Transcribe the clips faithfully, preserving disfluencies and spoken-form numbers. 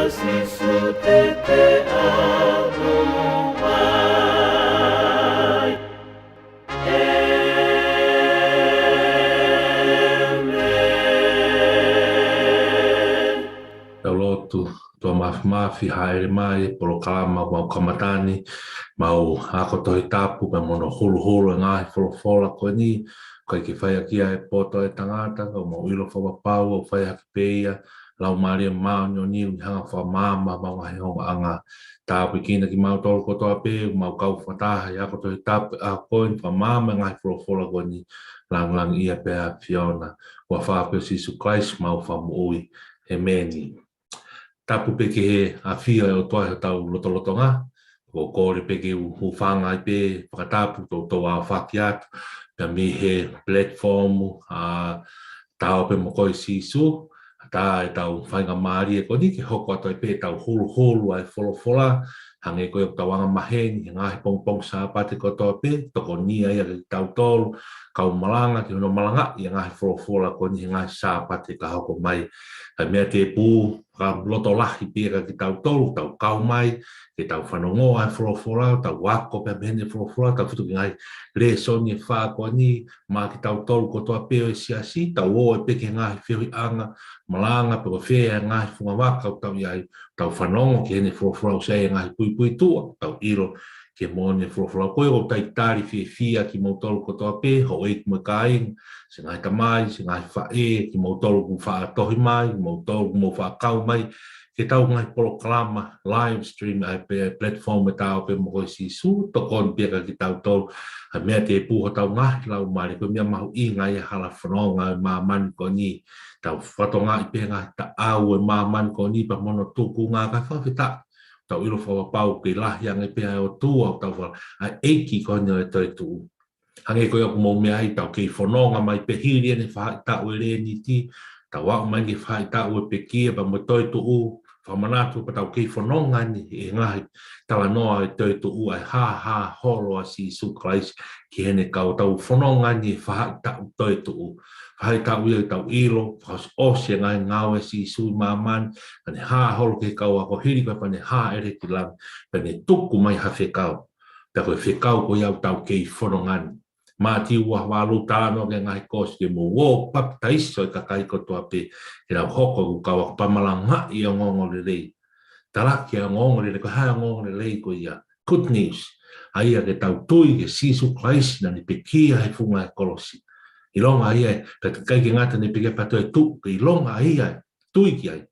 Sīsū te te ʻalu mai. ʻĒmeni. Tau lotu. ʻOtua Māfimafi, hāʻele mai, polokalama mau kamata ni, mau ako Tohi Tapu, pea mo hono huluhulu e ngaahi folofola ko eni, ʻoku ʻikai ke fai ʻaki ia ʻe he poto ʻo e tangata, ka ʻoku mau ʻilo fakapapau ʻoku fai ʻaki pē ia ʻe he Laumālie Māʻoniʻoni, ʻoku ne hanga ʻo fakamaama ʻemau ngaahi ongoʻanga. Tāpuekina kimautolu kotoa pē ʻoku mau kau fakataha he ako Tohi Tapu ʻa ko eni, fakamaama e ngaahi folofola ko eni, langilangiʻia pē ʻa e ʻAfiona. Huafa pē ʻo Sīsū Kalaisi homau Fakamoʻui. ʻĒmeni. Tapu pē ki he ʻafio ʻa e ʻOtua ʻi hotau lotolotonga. ʻOku ou kole pē ke u hūfanga ai pē he fakatapu ʻoku tau aofaki atu pea mei he platform ʻa e Ta Ō Pē Mo Koe Sīsū, ʻa e ta ʻetau faingamālie ko eni ke hoko atu ai pē ʻetau huluhulu ʻa e folofola, hangē ko ia ʻoku tau anga maheni he ngaahi pongipongi Sāpate kotoa pē, tokonia ia kiate kitautolu kau malanga ki hono malangaʻi ʻa e ngaahi folofola ko eni he ngaahi Sāpate ka hoko mai. Kae meʻa tēpū, fakalotolahi pē ia kiate kitautolu, tau kau mai, ke tau fanongo ʻa e folofola, tau ako pē mei heʻene folofola, tau fitu ki he ngaahi lēsoni ʻe fā ko eni, maʻa kitautolu kotoa pē ʻo e siasi, tau ō ai pē ki he ngaahi feohiʻanga, malanga, pe ko fē ʻa e ngaahi fungavaka ʻoku tau ʻi ai, tau fanongo ki heʻene folofola ʻoku sai e ngaahi puipuituʻa, tau ʻilo ki he moʻoni e folofola. Ko ia ʻoku ou talitali fiefia kimoutolu kotoa pē, houʻeiki mo e kāinga, siʻi ngaahi tamai, siʻi ngaahi faʻē, kimoutolu ʻoku faʻa tohi mai, kimoutolu ʻoku mou faʻa kau mai ki heʻetau ngaahi polokalama live stream ʻa e pe-, platform ʻa e Ta Ō Pē Mo Koe Sīsū, tokoni pē ia kiate kitautolu, kae meʻa tēpū hotau ngaahi laumālie, ko e meʻa mahuʻinga ia he hala fononga ʻo e māmani ko eni, tau fakatokangaʻi pē ngaahi taʻau ʻo e māmani ko eni pea mo hono tukunga, kae fakafetaʻi, tau ʻilo fakapapau ʻoku kei lahi ange pē ʻa e ʻOtua ʻoku tau faka-, ʻa e ʻEiki ko eni ʻo e toetuʻu. Hangē ko ia ʻoku mou meaʻi, tau kei fononga mai pē hili ʻene faʻahitaʻu e Lēniti, tau aʻu mai ki he faʻahitaʻu e pekia pea mo e toetuʻu, fakamanatu pē tau kei fononga ni he ngaahi talanoa ʻo e toetuʻu, ʻa e hāhā holo ʻa Sīsū Kalaisi ki heʻene kau, tau fononga ni he faʻahitaʻu toetuʻu. Faʻahitaʻu ia ʻoku tau ʻilo, fakaʻosiʻosi e ngaahi ngāue ʻa Sīsū ʻi māmani, pea ne hā holo ki he kau ako hili ko ia pea ne hāʻele ki langi, pea ne tuku mai ha fekau. Pea ko e fekau ko ia ʻoku tau kei fononga ni. Mātiu ua valu, talanoa ki he ngaahi kolosi ke mou ō ʻo papitaiso e kakai kotoa pē ke nau hoko ko e kau ako pea malangaʻi e ongoongolelei. Talaki e ongoongolelei, ko e hā e ongoongolelei ko ia? Good news. ʻA ia ke tau tui kia Sīsū Kalaisi naʻa ne pekia he funga ʻo e kolosi. ʻIlonga ia, pea ʻikai ke ngata ʻene pekia pea toe tuʻu, ke ʻilonga ia, tui ki ai,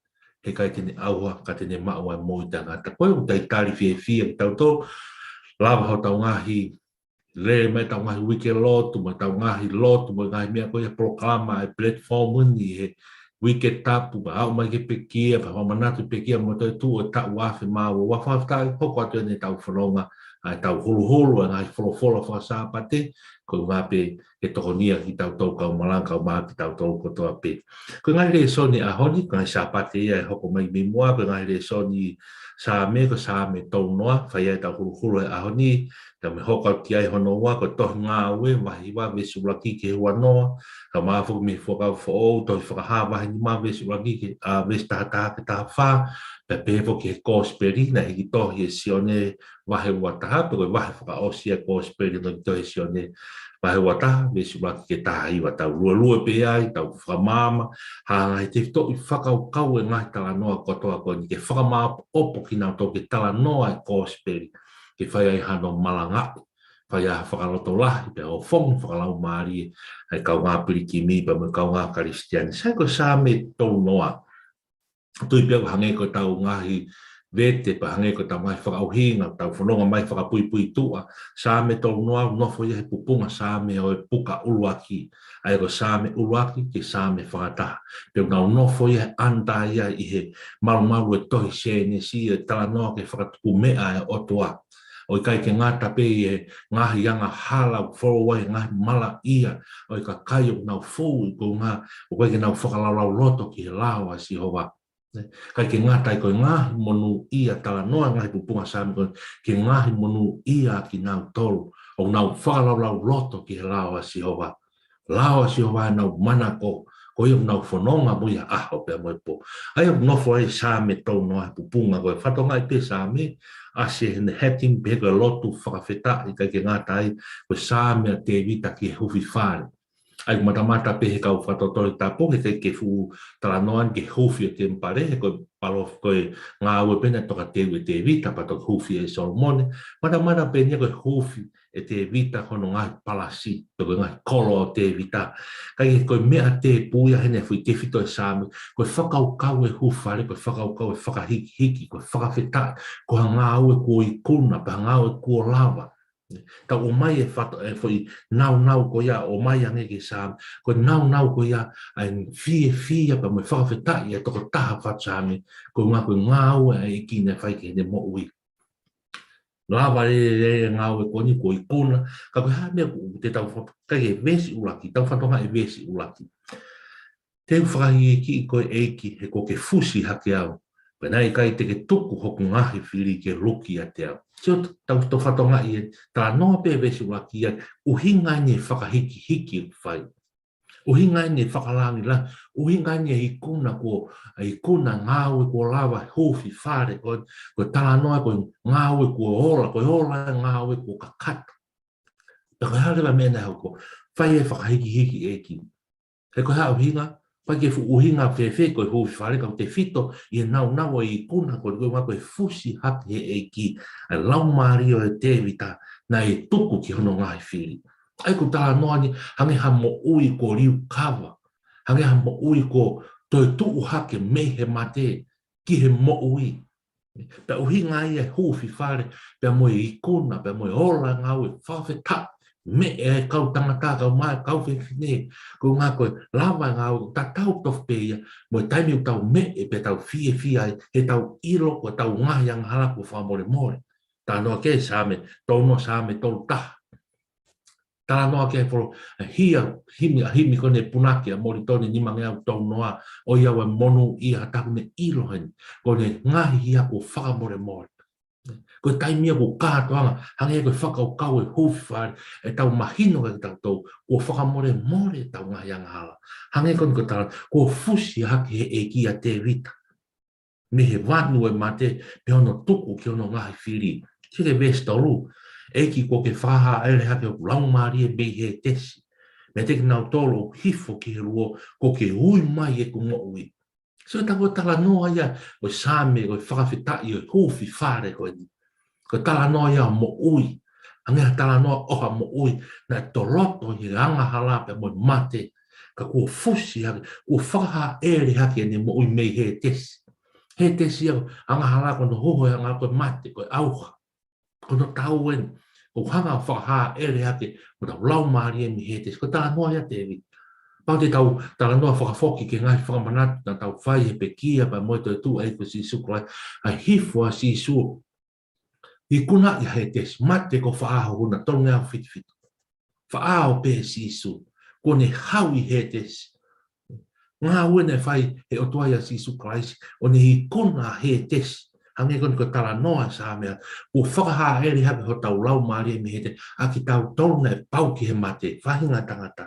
heʻikai te ne ʻauha ka te ne maʻu ʻa e moʻui taʻengata. Ko ia ʻoku ou talitali fiefia kitautolu, lava hotau ngaahi lele mai ʻetau ngaahi uike lotu, mo ʻetau ngaahi lotu, mo e ngaahi meʻa ko ia polokalama ʻa e platform ni he uike tapu, pea aʻu mai ki he pekia, pea fakamanatu pekia mo e toetuʻu ʻo e taʻu afe mā ua, ua fakafetaʻi, hoko atu eni ʻetau fononga, ʻa ʻetau huluhulu ʻa e ngaahi folofola faka-Sāpate, ko e ʻuhinga pē ke tokonia kitautolu kau malanga, kau maʻa kitautolu kotoa pē. Ko e ngaahi lēsoni ʻaho ni, ko e ngaahi Sāpate ia ʻe hoko mai mei muʻa, ko e ngaahi lēsoni Saame, ko e Saame tolu noa, fai ai ʻetau huluhulu he ʻaho ni, pea mou hoko atu ki ai hono ua, ko e Tohi Ngāue, vahe hiva, veesi ʻuluaki ki he uanoa, kae ʻumaʻā foki mei he Fuakava Foʻou, Tohi Fakahā, vahe nima, veesi ʻuluaki ki he, ʻa, veesi taha taha ki he taha fā, pea pehē foki ki he Kosipeli naʻe hiki tohi ʻe Sione, vahe ua taha, pea ko e vahe fakaʻosi ʻa e Kosipeli naʻe hiki tohi ʻe Sione, vahe ua taha, veesi ʻuluaki ki he taha hiva, tau luelue pē ai, tau fakamaama, hanga ʻe he tefitoʻi fakakaukau e ngaahi talanoa kotoa ko eni ke fakamaopoopo kinautolu ki he talanoa ʻa e Kosipeli, ke fai ai hano malangaʻi, fai ai ha fakalotolahi, pea ʻofongi fakalaumālie ʻa e kaungā pilikimi pea mo e kaungā Kalisitiane. Sai ko e Saame tolu noa. Tui pē au hangē ko ʻetau ngaahi vete, pea hangē ko ʻetau ngaahi fakaʻuhinga, tau fononga mai fakapuipuituʻa, Saame tolu noa, nofo ia he pupunga Saame ʻo e puka ʻuluaki. ʻA ia ko e Saame ʻuluaki ki he Saame fakataha. Pea ʻoku nau nofo ia he ʻanitā ia ʻi he malumalu ʻo e tohi Sēnesi, ʻa e talanoa ki he fakatupu meʻa ʻa e ʻOtua. ʻOku ʻikai ke ngata pē ʻi he ngaahi angahala ʻoku foʻou ai e ngaahi malaʻia ʻo e kakai ʻoku nau fou ʻi he konga, ʻoku ʻikai ke nau fakalaulauloto ki he lao ʻa Sihova. ʻIkai ke ngata ai, ko e ngaahi monūʻia, talanoa e ngaahi pupunga Saame ko eni ki he ngaahi monūʻia ʻa kinautolu ʻoku nau fakalaulauloto ki he lao ʻa Sihova. Lao ʻa Sihova ʻoku nau manako, Ko ia ʻoku nau fononga mo ia ʻaho pea mo e pō. ʻA ia ʻoku nofo ai Saame tolu noa he pupunga ko e fatongia pē Saame, ʻa ē ʻoku ne heading pē ko e lotu fakafetaʻi, ʻikai ke ngata ai, ko e Saame ʻa Tēvita ki he huufi fale. ʻA ia ʻoku matamata pē he kau fakatotolo Tohi Tapu, he ʻikai ke fuʻu talanoa ki he huufi ʻo e temipale, he ko e palo-, ko e ngāue pē naʻe tokateu ʻe Tēvita, pea toki huufi ʻe Solomone. Matamata pē eni ia ko e huufi ʻe Tēvita hono ngaahi palasi, pe ko e ngaahi kolo ʻo Tēvita. Ka ʻi he ko e meʻa tēpū ia heni ʻa e foʻi tefito ʻo e Saame, ko e fakakaukau ʻo e huufi fale, ko e fakakaukau ʻo e fakahikihiki, ko e fakafetaʻi, ko ha ngāue kuo ikuna, pe ha ngāue kuo lava. Tau ʻomai e fato-, e foʻi naunau ko ia, ʻomai ange ki he Saame, ko e naunau ko ia ʻa e fiefia pea mo e fakafetaʻi ʻa e tokotaha fatu Saame, ko e ʻuhinga ko e ngāue ʻa e ʻEiki naʻe fai ki heʻene moʻui. Lava lelei e ngāue ko eni kuo ikuna, ka ko e hā e meʻa ʻoku te tau fa-, ka ʻi he veesi ʻuluaki, tau fakatokangaʻi e veesi ʻuluaki. Te u fakahīkihikiʻi koe ʻEiki he kuo ke fusi hake au, pea naʻe ʻikai te ke tuku hoku ngaahi fili ke luki ʻiate au. Sio, tau, tau fakatokangaʻi e talanoa pē veesi ʻuluaki ia, ʻuhinga eni e fakahikihiki ʻoku fai. ʻUhinga eni e fakalāngilangi, ʻuhinga eni e ikuna kuo, e ikuna ngāue kuo lava huufi fale, ko, ko e talanoa ko e ngāue kuo ola, ko e ola e ngāue kuo kakato. Pea ko e hā leva e meʻa naʻe hoko, fai e fakahikihiki ʻEiki. He ko e hā e ʻuhinga, ʻikai ke fuʻu ʻuhinga fēfē ko e huufi fale, ka ko e tefito ʻi he naunau ʻo e ikuna ko eni, ko e ʻuhinga ko e fusi hake ʻe he ʻEiki ʻa e laumālie ʻo Tēvita naʻe tuku ki hono ngaahi fili. ʻA ia ʻoku talanoa eni, hangē ha moʻui kuo liukava, hangē ha moʻui kuo toetuʻu hake mei he mate ki he moʻui. Pea ʻuhinga ia e huufi fale, pea mo e ikuna, pea mo e ola e ngāue fakafetaʻi, meʻa e kau tangata, kau mā, kau fefine, ko e ʻuhinga ko e lava e ngāue, tatau tofu pē ia mo e taimi ʻoku tau meʻe pea tau fiefia ai, he tau ʻilo ko ʻetau ngaahi angahala kuo fakamolemole. Talanoa ki ai Saame tolu noa, Saame tolu taha. Talanoa ki ai e folo, e hia, himi, ʻa e himi ko eni punake ʻa Molitoni nimangeau tolu noa, ʻOiauē monūʻia ha taha ʻoku ne ʻilo heni ko ʻene ngaahi hia kuo fakamolemole. Ko e taimi ia ʻoku kātoanga, hangē ko e fakakaukau e huufi fale, ʻetau mahino kiate kitautolu kuo fakamolemole ʻetau ngaahi angahala. Hangē ko eni ko e tala, kuo fusi hake ʻe he ʻEiki ʻa Tēvita mei he vanu ʻo e mate, pea hono tuku ki hono ngaahi fili. Sio ki he veesi tolu, ʻEiki kuo ke fakahāʻele hake hoku laumālie mei Hētesi, meiate kinautolu ʻoku hifo ki he luo, kuo ke ui mai ʻeku moʻui. Sio, tā ko e talanoa ia ʻo e Saame, ko e fakafetaʻi ʻo e huufi fale ko eni. Ko e talanoa ia ʻo e moʻui. Hangē ha talanoa ʻo ha moʻui naʻe toloto ʻi he angahala pea mo e mate. Ka kuo fusi hake, kuo fakahāʻele hake ʻene moʻui mei Hētesi. Hētesi ia, angahala ko hono huhu e angahala ko e mate, ko e ʻauha. Ko hono tau eni, ʻoku hanga ʻo fakahāʻele hake hotau laumālie mei Hētesi. Ko e talanoa ia ʻa Tēvita. Pau te tau talanoa fakafoki ki he ngaahi fakamanatu naʻa tau fai he pekia pea mo e toetuʻu ʻa e ʻEiki ko Sīsū Kalaisi, ʻa e hifo ʻa Sīsū. Ikuna ʻi Hētesi, mate ko e faʻahi hohuna, tolungeau fitufitu. Faʻao pē ʻe Sīsū, kuo ne hau ʻi Hētesi. Ngāue naʻe fai ʻe he ʻOtua ʻia Sīsū Kalaisi, ʻo ne ikuna ʻa Hētesi. Hangē ko eni ko e talanoa ʻa e Saame, kuo fakahāʻele hake hotau laumālie mei Hētesi, ʻa kitautolu naʻe pau ki he mate, faʻahinga tangata.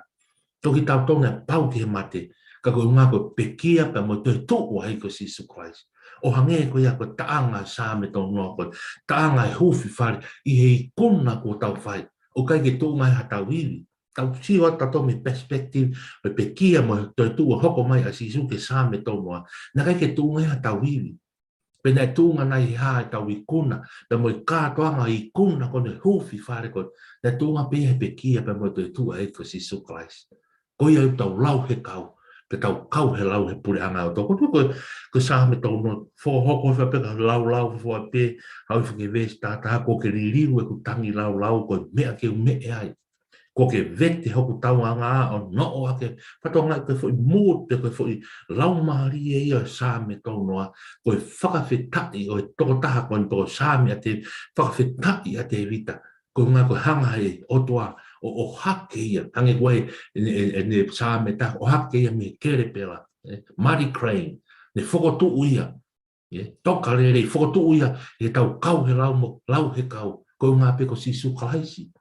Ko kitautolu naʻe pau ki he mate, ka ko e ʻuhinga ko e pekia pea mo e toetuʻu ʻa e ʻEiki ko Sīsū Kalaisi. ʻO hangē ko ia ko e taʻanga ʻa e Saame tolu noa ko e taʻanga e huufi fale ʻi he ikuna kuo tau fai. ʻOku ʻikai ke tuʻunga ia ʻi haʻatau ivi. Tau sio atu tautolu mei he perspective, mei he pekia mo e toetuʻu ʻo hoko mai ʻa Sīsū ki he Saame tolu noa. Naʻe ʻikai ke tuʻunga ia ʻi haʻatau ivi. Pe naʻe tuʻunga nai ʻi he hā ʻetau ikuna, pea mo e kātoanga ikuna ko eni huufi fale ko eni, naʻe tuʻunga pē ia he pekia pea mo e toetuʻu ʻa e ʻEiki ko Sīsū Kalaisi. Ko ia ʻoku tau lau he kau, pea tau kau he lau he puleʻanga ʻo e ʻOtua. Ko e, ko e Saame tolu noa, foʻi hoko fē pē ka laulau foʻi pē, ʻalu hifo ki he veesi taha taha, kuo ke liliu ʻeku tangi laulau, ko e meʻa ke u meʻe ai. Kuo ke vete hoku tauʻanga ʻo noʻo ake, fatongia ko e foʻi mood pe ko e foʻi laumālie ia ʻo e Saame tolu noa, ko e fakafetaʻi ʻo e tokotaha ko eni pe ko e Saame ʻa Tē-, fakafetaʻi ʻa Tēvita, ko e ʻuhinga ko e hanga ʻe he ʻOtua ʻo, ʻohake ia, hangē ko e, ʻene, ʻene, ʻene Saame taha, ʻohake ia mei he kelepela, ē, muddy clay, ne fokotuʻu ia, ē, toka lelei, fokotuʻu ia ʻi heʻetau kau he lau mo, lau he kau, ko e ʻuhinga pē ko Sīsū Kalaisi.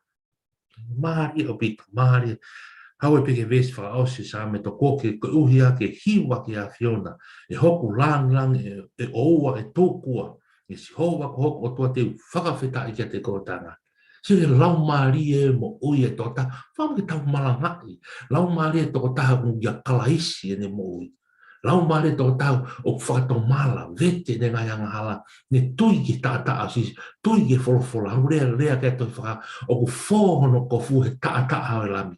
Mālie ʻaupito, mālie. Kau ai pē ki he veesi fakaʻosi Saame toko ua, koeʻuhi ke hiva ki he ʻAfiona, ʻe hoku langilangi, ʻe, ʻe ʻoua ʻe tōkua, ʻe Sihova ko hoku ʻOtua, te u fakafetaʻi kiate koe ʻo taʻengata. Sio ki he laumālie moʻui ʻa e tokotaha, fakaʻamu ke tau malangaʻi, laumālie tokotaha ʻoku ʻia Kalaisi ʻene moʻui. Laumālie tokotaha ʻoku fakatomala, vete ʻene ngaahi angahala, ne tui ki he taʻataʻa ʻo Sīsū, tui ki he folofola, ʻoku lea, lea ki he tohi Fakahā, ʻoku fō hono kofu he taʻataʻa ʻo e Lami.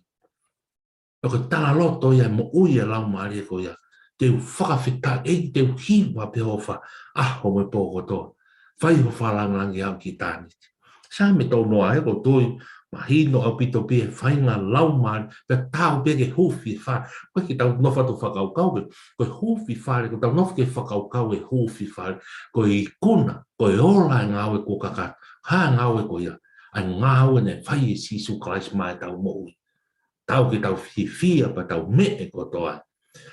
ʻOku talaloto ia e moʻui ʻa e laumālie ko ia. Te u fakafetaʻi, te u hiva pē ho ʻofa, ʻaho mo e pō kotoa. Fai ho fakalāngilangi au ki ʻitāniti. Saame toko noa, ʻoku ou tui, mahino ʻaupito pē e faʻahinga laumālie, pea tau pē ke huufi e fale. ʻOku ʻikai ke tau nofo atu ʻo fakakaukau pē, ko e huufi fale, ʻoku tau nofo ke fakakaukau e huufi fale, ko e ikuna, ko e ola e ngāue kuo kakato, ha ngāue ko ia, ʻa e ngāue naʻe fai ʻe Sīsū Kalaisi maʻa ʻetau moʻui. Tau ke tau fiefia pea tau meʻe kotoa.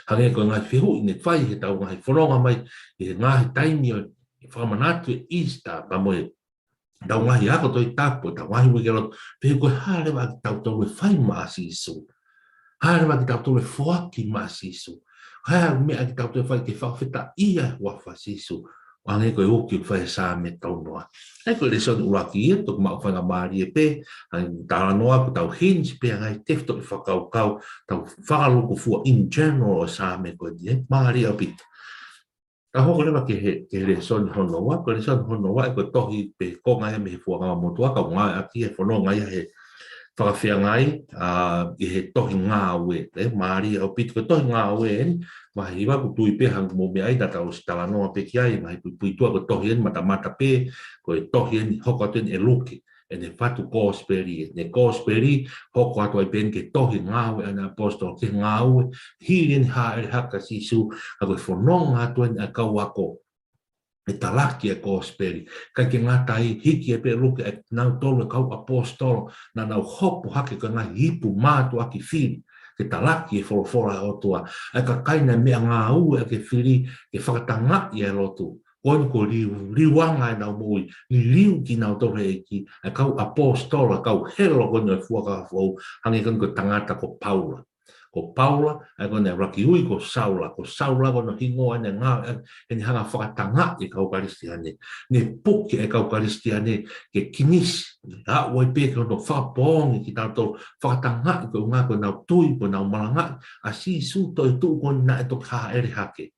Hangē ko e ngaahi fehuʻi ne fai heʻetau ngaahi fononga mai, ʻi he ngaahi taimi ʻo e fakamanatu ʻo e Easter, pea mo ʻetau ngaahi ako Tohi Tapu, ʻetau ngaahi uike lotu, pehē ko e hā leva ʻa kitautolu ʻe fai maʻa Sīsū. Hā leva ʻa kitautolu ʻe foaki maʻa Sīsū. Hā e meʻa ʻa kitautolu ʻe fai ke fakafetaʻia e huafa ʻo Sīsū. ʻO hangē ko e uki ʻoku fai ʻe Saame toko noa. ʻA ia ko e lēsoni ʻuluaki ia, toki maʻu faingamālie pē, ʻa e talanoa ko ʻetau hinge pē ʻa e ngaahi tefitoʻi fakakaukau, tau fakalūkufua in general ʻo e Saame ko eni, ē, mālie ʻaupito. Tau hoko leva ki he, ki he lēsoni hono ua, ko e lēsoni hono ua, ʻa ia ko e tohi pē ko e ngaahi mei he Fuakava Motuʻa, kau ngāueʻaki he fononga ia he fakafeangai, ʻa, ʻi he tohi Ngāue, ē, mālie ʻaupito, ko e tohi Ngāue eni, vahe hiva ʻoku ou tui pē hangē ko e meʻa ia naʻa tau ʻosi talanoa pē ki ai, ngaahi puipuituʻa ko e tohi eni matamata pē, ko e tohi eni hoko atu eni ʻe Luke, ʻene fatu kosipeli, ʻene kosipeli, hoko atu ai pē eni ki he tohi Ngāue ʻa e Kau ʻAposetolo, ki he ngāue, hili eni e hāʻele hake ʻa Sīsū, ʻa ia ko e fononga atu eni ʻa e kau ako. ʻE talaki e kosipeli. ʻIkai ke ngata ai, hiki ai pē ʻe Luke ʻa kinautolu e kau ʻaposetolo, naʻa nau hopo hake ko e ngaahi ipu mātuʻaki fili, ke talaki e folofola ʻa e ʻOtua. ʻA e kakai naʻe meʻangāueʻaki e fili, ke fakatangaʻi e lotu. Ko eni ko e liu, liuanga ʻenau moʻui, liliu kinautolu ʻe he ʻEiki, ʻa e kau ʻaposetolo, ʻa e kau helo ko eni ʻo e Fuakava Foʻou, hangē ko eni ko e tangata ko Paula. Ko Paula, ʻa ia ko ʻene ʻuluaki ui ko Saula, ko Saula ko hono hingoa ʻene ngāue, ʻene hanga ʻo fakatangaʻi e kau Kalisitiane. Ne puke e kau Kalisitiane ke kinisi, aʻu ai pē ki hono fakapoongi kitautolu, fakatangaʻi koeʻuhi ko ʻenau tui, ko ʻenau malangaʻi ʻa Sīsū toetuʻu ko eni naʻe toki hāʻele hake.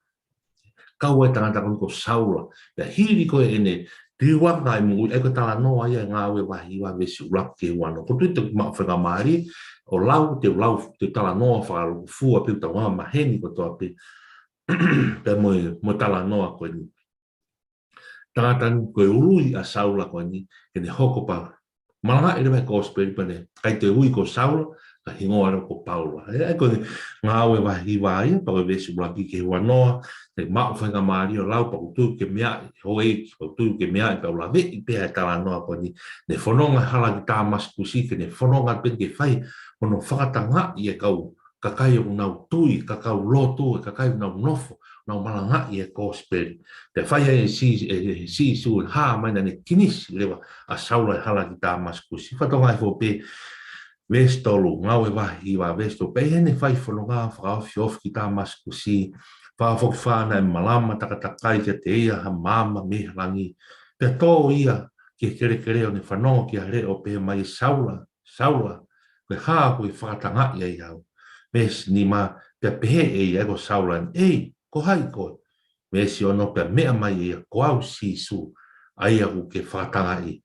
Kau ai e tangata ko eni ko Saula. Pea hili ko ē ʻene liuanga e moʻui, ʻa ia ko e talanoa ia ʻa e Ngāue vahe hiva veesi ʻuluaki ki he uanoa. ʻOku ou tui te u maʻu faingamālie ʻo lau, te u lau, te u talanoa fakalūkufua pē ʻoku tau maheni kotoa pē. Pea mo e, mo e talanoa ko eni. Tangata ni ko e ului ʻa Saula ko eni, ke ne hoko pē ʻo malangaʻi leva e kosipeli pea ne ʻikai toe ui ko Saula, ka hingoa leva ko Paula. ʻA ia ko e Ngāue vahe hiva ia, pea ko e veesi ʻuluaki ki he uanoa, te u maʻu faingamālie ʻo lau pea ʻoku ou tui ʻoku ke meaʻi, houʻeiki, pea ʻoku ou tui ʻoku ke meaʻi, pea u laveʻi pē ʻa e talanoa ko eni, ne fononga he hala ki Tāmasikusi, ke ne fononga pē ke fai, hono fakatangaʻi e kau kakai ʻoku nau tui, kakai ʻoku lotu, e kakai ʻoku nau nofo, nau malangaʻi e kosipeli. Pea fai ai ʻe Sī-, ʻe, ʻe Sīsū, hā mai naʻa ne kinisi leva ʻa Saula he hala ki Tāmasikusi. Fatongia ʻe fo pē, veesi tolu, Ngāue vahe hiva veesi tolu. Pea ʻi heʻene fai fononga fakaofiofi ki Tāmasikusi, fakaofiofi naʻe malama takatakai kiate ia ha maama mei he langi. Pea tō ia ki he kelekele ʻo ne fanongo ki ha leʻo pehē mai, Saula, Saula, ko e hā ʻoku ke fakatangaʻi ai au? Veesi nima, pea pehē ʻe ia, ko Saula eni, ʻEi, ko hai koe? Veesi ono, pea meʻa mai ʻe ia, Ko au Sīsū, ʻa ia ʻoku ke fakatangaʻi.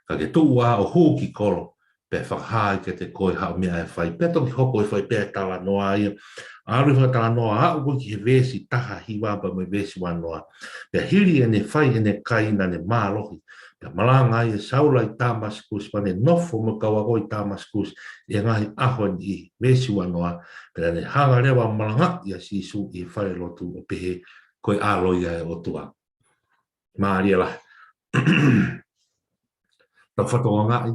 Ka ke tuʻu ā ʻo hū ki kolo, pea fakahā ai kiate koe haʻo meʻa ʻe fai. Pea toki hoko ʻo fai pē ʻa e talanoa ia. ʻAlu ʻo fai e talanoa, aʻu ko ē ki he veesi taha hiva pea mo e veesi uanoa. Pea hili ʻene fai ʻene kai naʻa ne mālohi. Pea malanga ai ʻa Saula ʻi Tāmasikusi, pea ne nofo mo e kau ako ʻi Tāmasikusi ʻi he ngaahi ʻaho ʻe niʻihi. Veesi uanoa, pea naʻa ne hanga leva ʻo malangaʻi ʻa Sīsū ʻi he falelotu ʻo pehē, Ko e ʻAlo ia ʻo e ʻOtua. Mālie lahi. Tau fakatokangaʻi,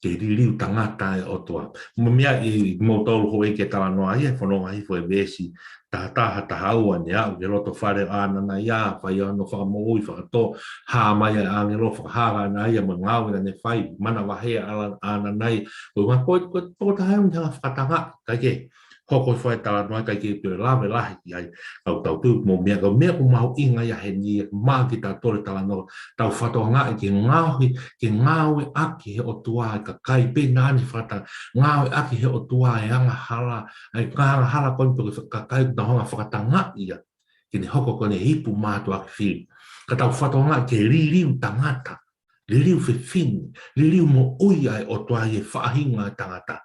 ke liliu tangata ʻa e ʻOtua. Mo e meʻa ʻi, ʻi moutolu houʻeiki, ʻe talanoa ia he fononga hifo ʻa e veesi taha taha, taha ua, ne aʻu ki he loto fale ʻo ʻAnanaia, fai hono fakamoʻui, fakatō, hā mai ʻa e ʻāngelo, fakahā ʻa ʻAnanaia mo e ngāue naʻa ne fai, manavahē ʻa ʻAnanaia. Ko e ʻuhinga ko e, ko e tokotaha ʻe ʻi ai hano fakatangaʻi, kae kehe, hoko fai talanoa, kae kehe, toe lave lahi ki ai. Ka ʻoku tau tui mo e meʻa, ko e meʻa ʻoku mahuʻinga ia heni, ʻoku maʻa kitautolu e talanoa, tau fakatokangaʻi ke ngaohi, ke ngāueʻaki he ʻOtua e kakai pē naʻa ne fakata-, ngāueʻaki he ʻOtua e angahala, ʻa e angahala ko eni pe ko e kakai ʻoku tau hanga fakatangaʻi ia ke ne hoko ko ʻene ipu mātuʻaki fili. Ka tau fakatokangaʻi ke liliu tangata, liliu fefine, liliu moʻui ʻa e ʻOtua ʻi he faʻahinga ʻo e tangata.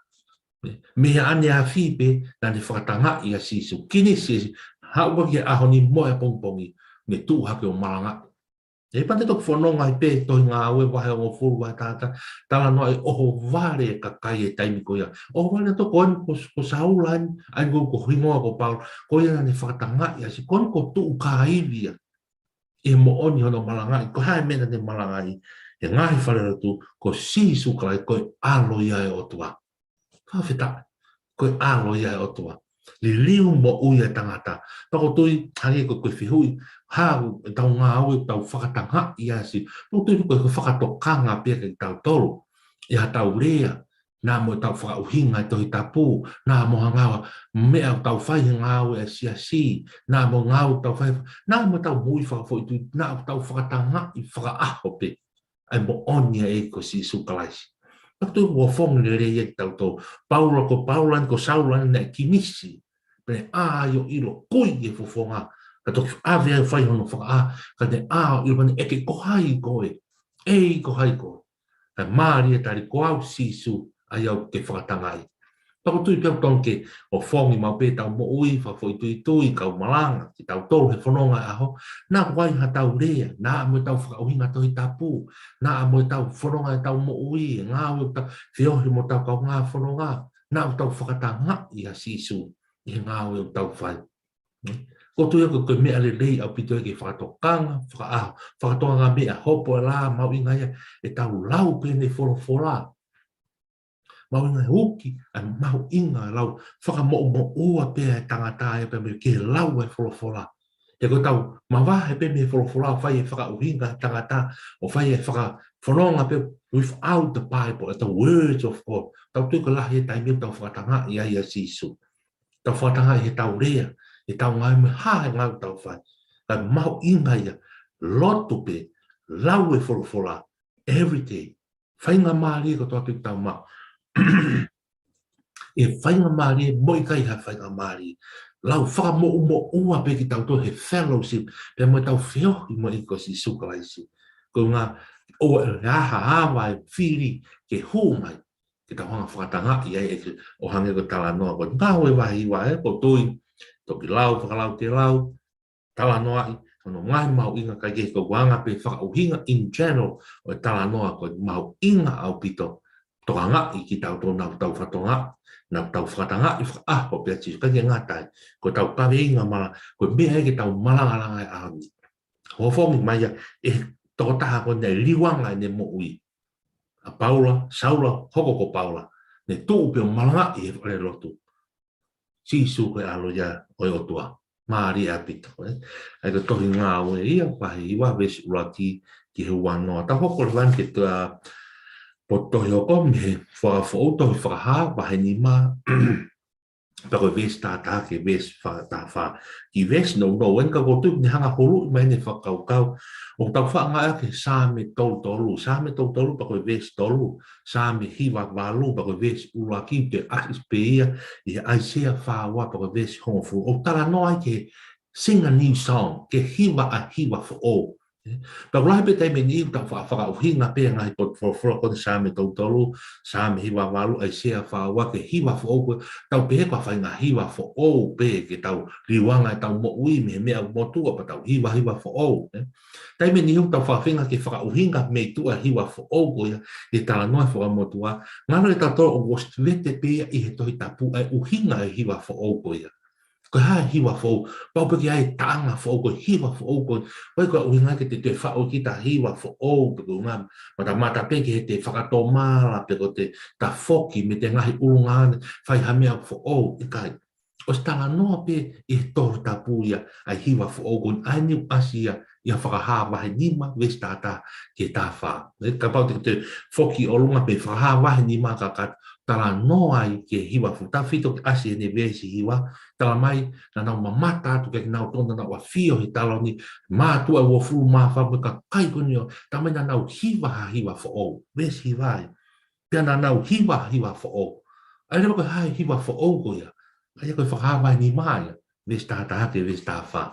Mei he ʻaneafi pē naʻa ne fakatangaʻi ʻa Sīsū. Kinisi, haʻu ki he ʻaho ni mo e ʻapongipongi, ne tuʻu hake ʻo malangaʻi. ʻE pea te toki fononga ai pē tohi Ngāue vahe hongofulu, vahe taha taha, talanoa e ʻohovale e kakai he taimi ko ia. ʻOhovale ʻa e tokoua ko, ko Saula eni, ʻa ia ko, ko e hingoa ko Paula, ko ia naʻa ne fakatangaʻi ʻa Sīsū, ko eni ko e tuʻu kāivi ia. ʻI he moʻoni hono malangaʻi, ko e hā e meʻa naʻa ne malangaʻi he ngaahi falelotu, ko Sīsū Kalaisi ko e ʻAlo ia ʻo e ʻOtua. Fakafetaʻi, ko e ʻAlo ia ʻo e ʻOtua. Liliu moʻui ʻa e tangata. Pea ʻoku ou tui, hangē ko e, ko e fehuʻi, hā ʻetau ngāue, ʻetau fakatangaʻi ʻa Sīsū. Pea ʻoku ou tui ko e, ko e fakatokanga pē ia kiate kitautolu ʻi haʻatau lea, naʻa mo ʻetau fakaʻuhinga e Tohi Tapu, naʻa mo e ngāue, meʻa ʻoku tau fai he ngāue ʻa e siasi, naʻa mo e ngāue ʻoku tau fai, naʻa mo ʻetau moʻui fakafoʻituitui, naʻa ʻoku tau fakatangaʻi fakaʻaho pē ʻa e moʻoni ʻa e ʻEiki ko Sīsū Kalaisi. Pea ʻoku ou tui ʻoku ʻofongi lelei ia kiate kitautolu. Paula, ko Paula eni, ko Saula eni naʻe kinisi, pea ne ʻā ai ʻo ʻilo, kui e fofonga, ka toki ʻave ai ʻo fai hono fakaʻā, ka ne ʻā ʻo ʻilo, pea ne ʻeke, ko hai koe? ʻEiki, ko hai koe? Kae mālie e tali, ko au Sīsū, ʻa ia ʻoku ke fakatangaʻi. Pea ʻoku ou tui pē ʻoku totonu ke ʻofongi maʻu pē ʻetau moʻui fakafoʻituitui, kau malanga, kitautolu he fononga ʻo e ʻaho, naʻa ʻoku ʻi ai haʻatau lea, naʻa mo ʻetau fakaʻuhinga Tohi Tapu, naʻa mo ʻetau fononga ʻetau moʻui, e ngāue ʻoku tau feohi mo hotau kaungā fononga, naʻa ʻoku tau fakatangaʻi ʻa Sīsū ʻi he ngāue ʻoku tau fai. ʻOku ou tui ko e, ko e meʻa lelei ʻaupito ia ke fakatokanga, fakaʻaho, fakatokanga meʻa, hopo e lā, mahuʻinga ia ʻetau lau pē ʻene folofola. Mahuʻinga e uki, ʻa e mahuʻinga e lau, fakamoʻumoʻua pē ʻa e tangata ia pea mei he lau ʻa e folofola. He ko ʻetau mavahe pē mei he folofola ʻo fai e fakaʻuhinga e tangata, ʻo fai e fakafononga pē without the Bible, the words of God. Tau tui ko e lahi e taimi ʻoku tau fakatangaʻi ai ʻa Sīsū. Tau fakatangaʻi heʻetau lea, heʻetau ngāue mo e hā e ngāue ʻoku tau fai. Kae mahuʻinga ia, lotu pē, lau e folofola, every day. Faingamālie kotoa pē ʻoku tau maʻu. ʻE faingamālie mo ʻikai ha faingamālie. Lau fakamoʻumoʻua pē kitautolu he fellowship, pea mo ʻetau feohi mo e ʻEiki ko Sīsū Kalaisi. Ko e ʻuhinga ʻoku ʻi ai ha ava ʻe fili ke hū mai, ke tau hanga fakatangaʻi ai ʻa e ʻEiki ʻo hangē ko e talanoa ko e Ngāue vahe hiva, ʻe, ʻoku ou tui, toki lau, fakalau ke lau, talanoaʻi, hono ngaahi mahuʻinga kae kehe ko e anga pē fakaʻuhinga in general ʻo e talanoa ko e mahuʻinga ʻaupito, tokangaʻi kitautolu naʻa tau fakatokangaʻi, naʻa tau fakatangaʻi fakaʻaho pē ʻa Sīsū, ʻikai ke ngata ai, ko ʻetau kaveinga mala, ko e meʻa ia ke tau malangalanga ai ʻaho ni. ʻOfongi mai ia ʻe he tokotaha ko eni naʻe liuanga ʻene moʻui. ʻA Paula, Saula, hoko ko Paula, ne tuʻu pē ʻo malangaʻi he falelotu. Sīsū ko e ʻAlo ia ʻo e ʻOtua. Mālie ʻaupito, ē? ʻA ia ko e tohi Ngāue ia, vahe hiva, veesi ʻuluaki ki he uanoa. Tau hoko leva eni ki he, ʻa, potu tohi hoko mei he Fuakava Foʻou, tohi Fakahā, vahe nima, pea ko e veesi taha taha ki he veesi fā, taha fā. Kiʻi veesi nounou eni ka ʻoku ou tui ne hanga huluʻi mai ʻene fakakaukau. ʻOku tau faʻa ngāueʻaki e Saame tolu tolu, Saame tolu tolu pea ko e veesi tolu, Saame hiva valu pea ko e veesi ʻuluaki, toe ʻasi pē ia ʻi he ʻAisea fā ua pea ko e veesi hongofulu. ʻOku talanoa ai ke sing a new song, ke hiva ʻa e hiva foʻou. Pea ʻoku lahi pē taimi ʻe niʻihi ʻoku tau faʻa fakaʻuhinga pē ngaahi potu folofola ko eni Saame tolu tolu, Saame hiva valu, ʻAisea fā ua, ke hiva foʻou ko ē, tau pehē ko ha faʻahinga hiva foʻou pē ke tau liuanga ʻetau moʻui mei he meʻa motuʻa pea tau hiva hiva foʻou, ē. Taimi ʻe niʻihi ʻoku tau fakaʻuhinga ke fakaʻuhinga mei tuʻa e hiva foʻou ko ia ʻi he talanoa Fuakava Motuʻa, ngalo ʻe tautolu ʻoku ʻosi vete pē ia ʻi he Tohi Tapu ʻa e ʻuhinga e hiva foʻou ko ia. Ko e hā e hiva foʻou? Pau pē ke ʻi ai e taʻanga foʻou, ko e hiva foʻou ko ē. ʻOku ʻikai ko e ʻuhinga ke te toe faʻu kita hiva foʻou, pe ko e ʻuhinga matamata pē ke te fakatomala, pe ko te tafoki mei he ngaahi ʻulungaanga, fai ha meʻa foʻou, ʻikai. ʻOsi talanoa pē ʻi he Tohi Tapu ia ʻa e hiva foʻou ko eni, ʻa eni ʻoku ʻasi ia ʻi he Fakahā vahe nima, veesi taha taha ki he taha fā. Ē, kapau te te foki ʻolunga pē Fakahā vahe nima ka ka talanoa ai ki he hiva foʻou, tefito ke ʻasi ʻene veesi hiva, talamai naʻa nau mamata atu kia kinautolu naʻa nau ʻafio he taloni, mātuʻa ʻe uofulu mā fā mo e kakai ko eni ʻo, talamai naʻa nau hiva ha hiva foʻou, veesi hiva ai. Pea naʻa nau hiva ha hiva foʻou. ʻA ia leva ko e hā e hiva foʻou ko ia? ʻA ia ko e Fakahā vahe nima ia, veesi taha taha ki he veesi taha fā.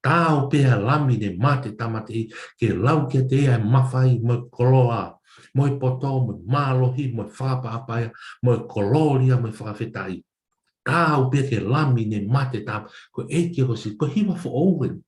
Taau pē ʻa e Lami ne mate tāmateʻi, ke lau kiate ia ʻa e mafai mo e koloa, mo e poto, mo e mālohi, mo e fakaʻapaʻapa ia, mo e kolōlia, mo e fakafetaʻi. Taau pē ki he Lami ne mate tā, ko e ʻEiki ko Sīsū, ko e hiva foʻou eni.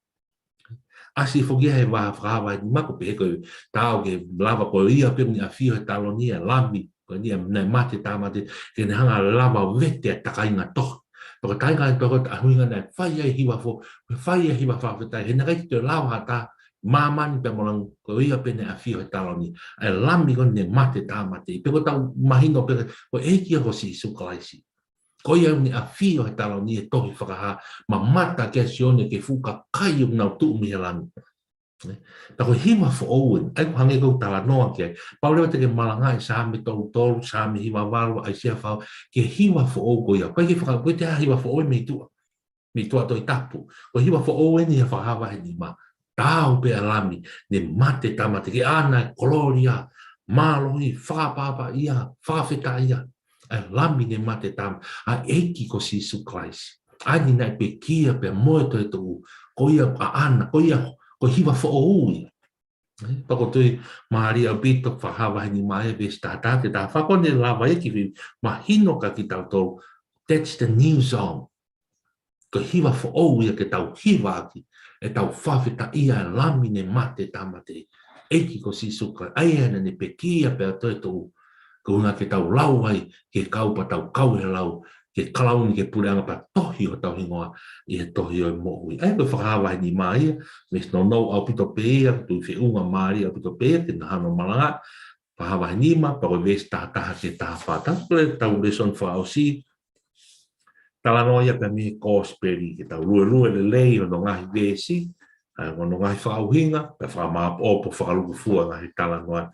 ʻAsi foki ia he vahe, Fakahā vahe nima, ʻoku pehē ko e taau ke lava ko ia pē ʻoku ne ʻafio he taloni ʻa e Lami, ko eni naʻe mate tāmateʻi, ke ne hanga ʻo lava ʻo vete ʻa e takainga tohi. Pea ko e takainga tohi ko e ʻuhinga naʻe fai ai e hiva foʻou, fai ai e hiva fakafetaʻi, he naʻe ʻikai ke toe lava ha taha ʻi māmani pe mo langi, ko ia pē naʻe ʻafio he taloni, ʻa e Lami ko eni ne mate tāmateʻi. Pea ʻoku tau mahino pē ko e ʻEiki ko Sīsū Kalaisi. Ko ia ʻoku ne ʻafio he taloni, ʻi he tohi Fakahā, mamata kia Sione ki he fuʻu kakai ʻoku nau tuʻu mei he langi. Ē? Pea ko e hiva foʻou eni, ʻa ia ʻoku hangē ko ʻeku talanoa ki ai. Pau leva te ke malangaʻi Saame tolu tolu, Saame hiva valu, ʻAisea fā, ki he hiva foʻou ko ia. ʻOku ʻikai ke faka-, ʻoku ʻikai toe ʻi ai ha hiva foʻou mei tuʻa. Mei tuʻa Tohi Tapu. Ko e hiva foʻou eni he Fakahā vahe nima. Taau pē ʻa e Lami ne mate tāmateʻi, ke ʻaʻana e kolōlia, mālohi, fakaʻapaʻapaʻia, fakafetaʻia. ʻA e Lami ne mate tāmateʻi, ʻa e ʻEiki ko Sīsū Kalaisi. ʻA eni naʻe pekia pea mo e toetuʻu, ko ia ʻaʻana, ko ia, ko e hiva foʻou ia. Ē, pea ʻoku ou tui mālie ʻaupito Fakahā vahe nima ē, veesi taha taha ki he taha fā, ko ʻene lava ia ke mahino kia kitautolu, that's the new song. Ko e hiva foʻou ia ke tau hiva ʻaki, ʻetau fakafetaʻia ʻa e Lami ne mate tāmateʻi, ʻEiki ko Sīsū Kalaisi, ʻa ia naʻa ne pekia pea toetuʻu, ko e ʻuhinga ke tau lau ai ki he kau pea tau kau he lau, ke kalauni ki he puleʻanga pea tohi hotau hingoa ʻi he tohi ʻo e moʻui. ʻA ia ko e Fakahā vahe nima ia, veesi nounou ʻaupito pē ia, tui feʻunga mālie ʻaupito pē ia ke na hano malanga, Fakahā vahe nima, pea ko e veesi taha taha ki he taha fā. Tau pule tau lēsoni fakaʻosi, talanoa ia pea mei he Kosipeli, ke tau luelue lelei hono ngaahi veesi, ʻa hono ngaahi fakaʻuhinga, pea fakamāʻopoʻopo fakalūkufua ngaahi talanoa.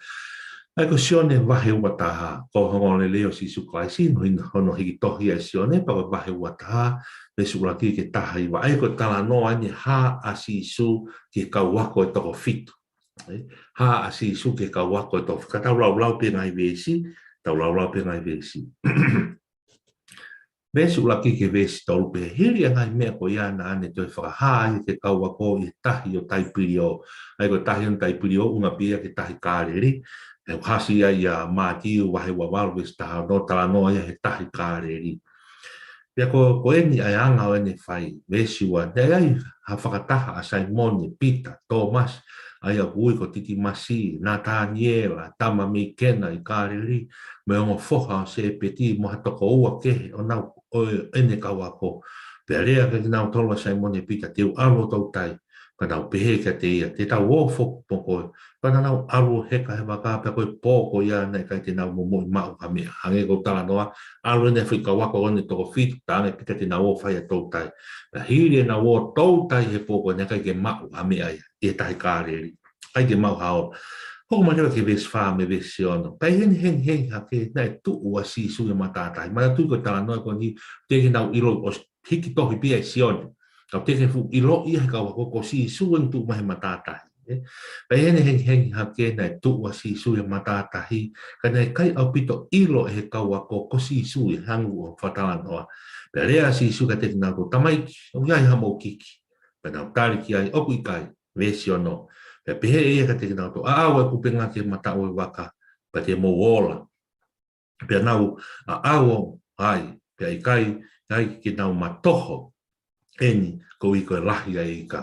ʻA ia ko Sione vahe ua taha, ko e ongoongolelei ʻo Sīsū Kalaisi, hono hiki tohi ʻa Sione, pea ko e vahe ua taha, veesi ʻuluaki ki he taha hiva. ʻA ia ko e talanoa eni hā ʻa Sīsū ki he kau ako ʻe toko fitu. Ē, hā ʻa Sīsū ki he kau ako ʻe toko fitu. Ka tau laulau pē ngaahi veesi, tau laulau pē ngaahi veesi. Veesi ʻuluaki ki he veesi tolu pē. Hili ʻa e ngaahi meʻa ko ia naʻa ne toe fakahā ia ki he kau ako ʻi he tahi ʻo Taipilio. ʻA ia ko e tahi ʻo Taipilio, ʻuna pē ia ki he tahi Kāleli. ʻOku ʻasi ia ʻia Mātiu vahe ua valu veesi taha ono, talanoa ia he tahi Kāleli. Pea ko, ko eni ʻa e anga ʻo ʻene fai, veesi ua, naʻe ʻi ai ha fakataha ʻa Saimone Pita, Tōmasi, ʻa ia ʻoku ui ko Titimasi, Natāniela, tama mei Kena ʻi Kāleli, mo e ongo foha ʻo Sēpeti, mo ha toko ua kehe ʻo nau, ʻo ʻene kau ako. Pea lea kiate kinautolu ʻa Saimone Pita, te u ʻalu ʻo toutai, pea nau pehē kiate ia, te tau ō foki mo koe. Pea naʻa nau ʻalu ʻo heka he vaka, pea ko e pō ko ia naʻe ʻikai te nau momoʻi maʻu ha meʻa. Hangē ko e talanoa, ʻalu ʻene foʻi kau ako ko eni ʻe toko fitu, talaange ʻe Pita te nau ō fai ha toutai. Pea hili ʻenau ō toutai he pō ko ē naʻe ʻikai ke maʻu ha meʻa ia, ʻi he tahi Kāleli. ʻIkai ke maʻu ha ola. Hoko mai leva ki he veesi fā mo e veesi ono. Pea ʻi heʻene hengihengi hake naʻe tuʻu ʻa Sīsū he matātahi. Manatuʻi ko e talanoa ko eni, teʻeki ke nau ʻilo, ʻosi hiki tohi pē ia ʻe Sione. Ka ʻoku teʻeki ke fuʻu ʻilo ia he kau ako ko Sīsū eni tuʻu mai he matātahi, ē. Pea ʻi heʻene hengihengi hake naʻe tuʻu ʻa Sīsū he matātahi, ka naʻe ʻikai ʻaupito ʻilo ʻe he kau ako ko Sīsū ia, hangē ko e fakatalanoa. Pea lea ʻa Sīsū kiate kinautolu, tamaiki, ʻoku ʻi ai hamou kiki? Pea nau tali ki ai, ʻoku ʻikai, veesi ono. Pea pehē ʻe ia kiate kinautolu, aʻau ʻa e kupenga ki he mataʻu ʻo e vaka, pea te mou ola. Pea nau aʻau ai, pea ʻikai ai ke nau matoho eni koeʻuhi ko e lahi ʻa e ika.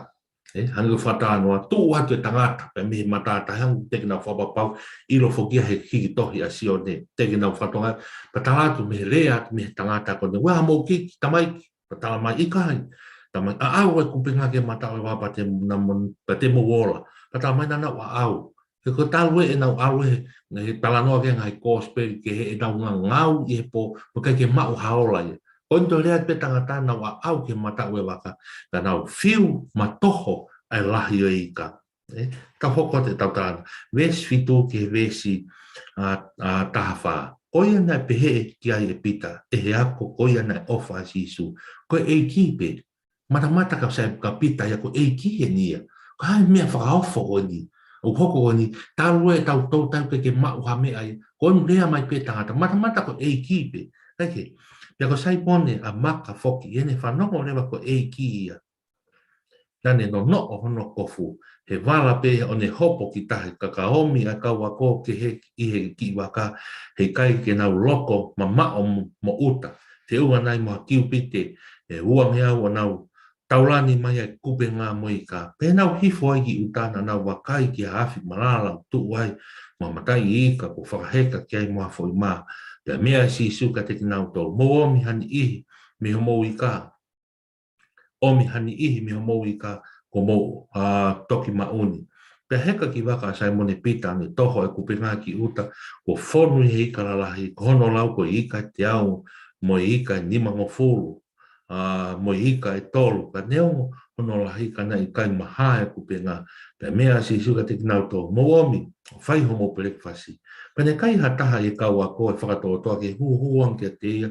Ē, hangē ko e fakatalanoa, tuʻu atu e tangata pē mei he matātahi, hangē teʻeki ke nau fakapapau, ʻilo foki ia he hiki tohi ʻa Sione, teʻeki ke nau fakatonga, pea tala atu mei he lea atu mei he tangata ko eni, ʻoku ʻi ai hamou kiki, tamaiki? Pea tala mai ʻikai. Tala mai ʻaʻau e kupenga ki he mataʻu ʻo e vaka pea te, na mon-, pea te mou ola. Pea tala mai naʻa nau ʻaʻau. He ko e talu ʻenau ʻalu he, he talanoa ki he ngaahi kosipeli ki heʻenau ngangau ʻi he pō, ʻoku ʻikai ke maʻu ha ola ia. Ko eni toe lea pē tangata naʻa nau ʻaʻau ki he mataʻu ʻo e vaka, ka nau fiu matoho ʻa e lahi ʻo e ika. ʻE, tau hoko atu ʻetau talanoa. Veesi fitu ki he veesi, a, a, taha fā. Ko ia naʻe pehē ki ai ʻe Pita, ʻe he ako ko ia naʻe ʻofa ʻa Sīsū. Ko e ʻEiki pē. Matamata ka sai ka Pita ia ko e ʻEiki eni ia. Ko e hā e meʻa fakaofo ko eni. ʻOku hoko ko eni, talu ʻetau toutai ʻoku ʻikai ke maʻu ha meʻa ia. Ko eni lea mai pē tangata. Matamata ko e ʻEiki pē. ʻIkai ke. Pea ko Saimone ʻa Maka foki, ʻi heʻene fanongo leva ko e ʻEiki ia. Naʻa ne nonoʻo hono kofu, he vala pē ʻo ne hopo ki tahi ka ka ʻomi ʻa e kau ako ki he, ʻi he kiʻi vaka, heʻikai ke nau loko mamaʻo mo, mo ʻuta. Teunga nai mo ha kiupite ʻe uangeau ʻo nau taulani mai ʻa e kupenga mo e ika. Pea nau hifo ai ki ʻuta naʻa nau vakai ki ha afi malala ʻoku tuʻu ai mo ha mataʻi ika kuo fakaheka ki ai mo ha foʻi mā. Pea meʻa ʻa Sīsū kiate kinautolu, mou ʻomi ha niʻihi mei homou ika. ʻOmi ha niʻihi mei homou ika kuo mou, a, toki maʻu ni. Pea heka ki vaka ʻa Saimone Pita ʻo ne toho e kupenga ki ʻuta, kuo fonu ʻi he ika lalahi, ko hono lau ko e ika ʻe teau mo e ika ʻe nimangofulu, a, mo e ika ʻe tolu, ka neongo hono lahi ka naʻe ʻikai maha e kupenga. Pea meʻa ʻa Sīsū kiate kinautolu, mou ʻomi, ʻo fai homou pelekifasi. Pea naʻe ʻikai ha taha ʻi he kau ako ʻe fakatoatoa ke hūhū ange kiate ia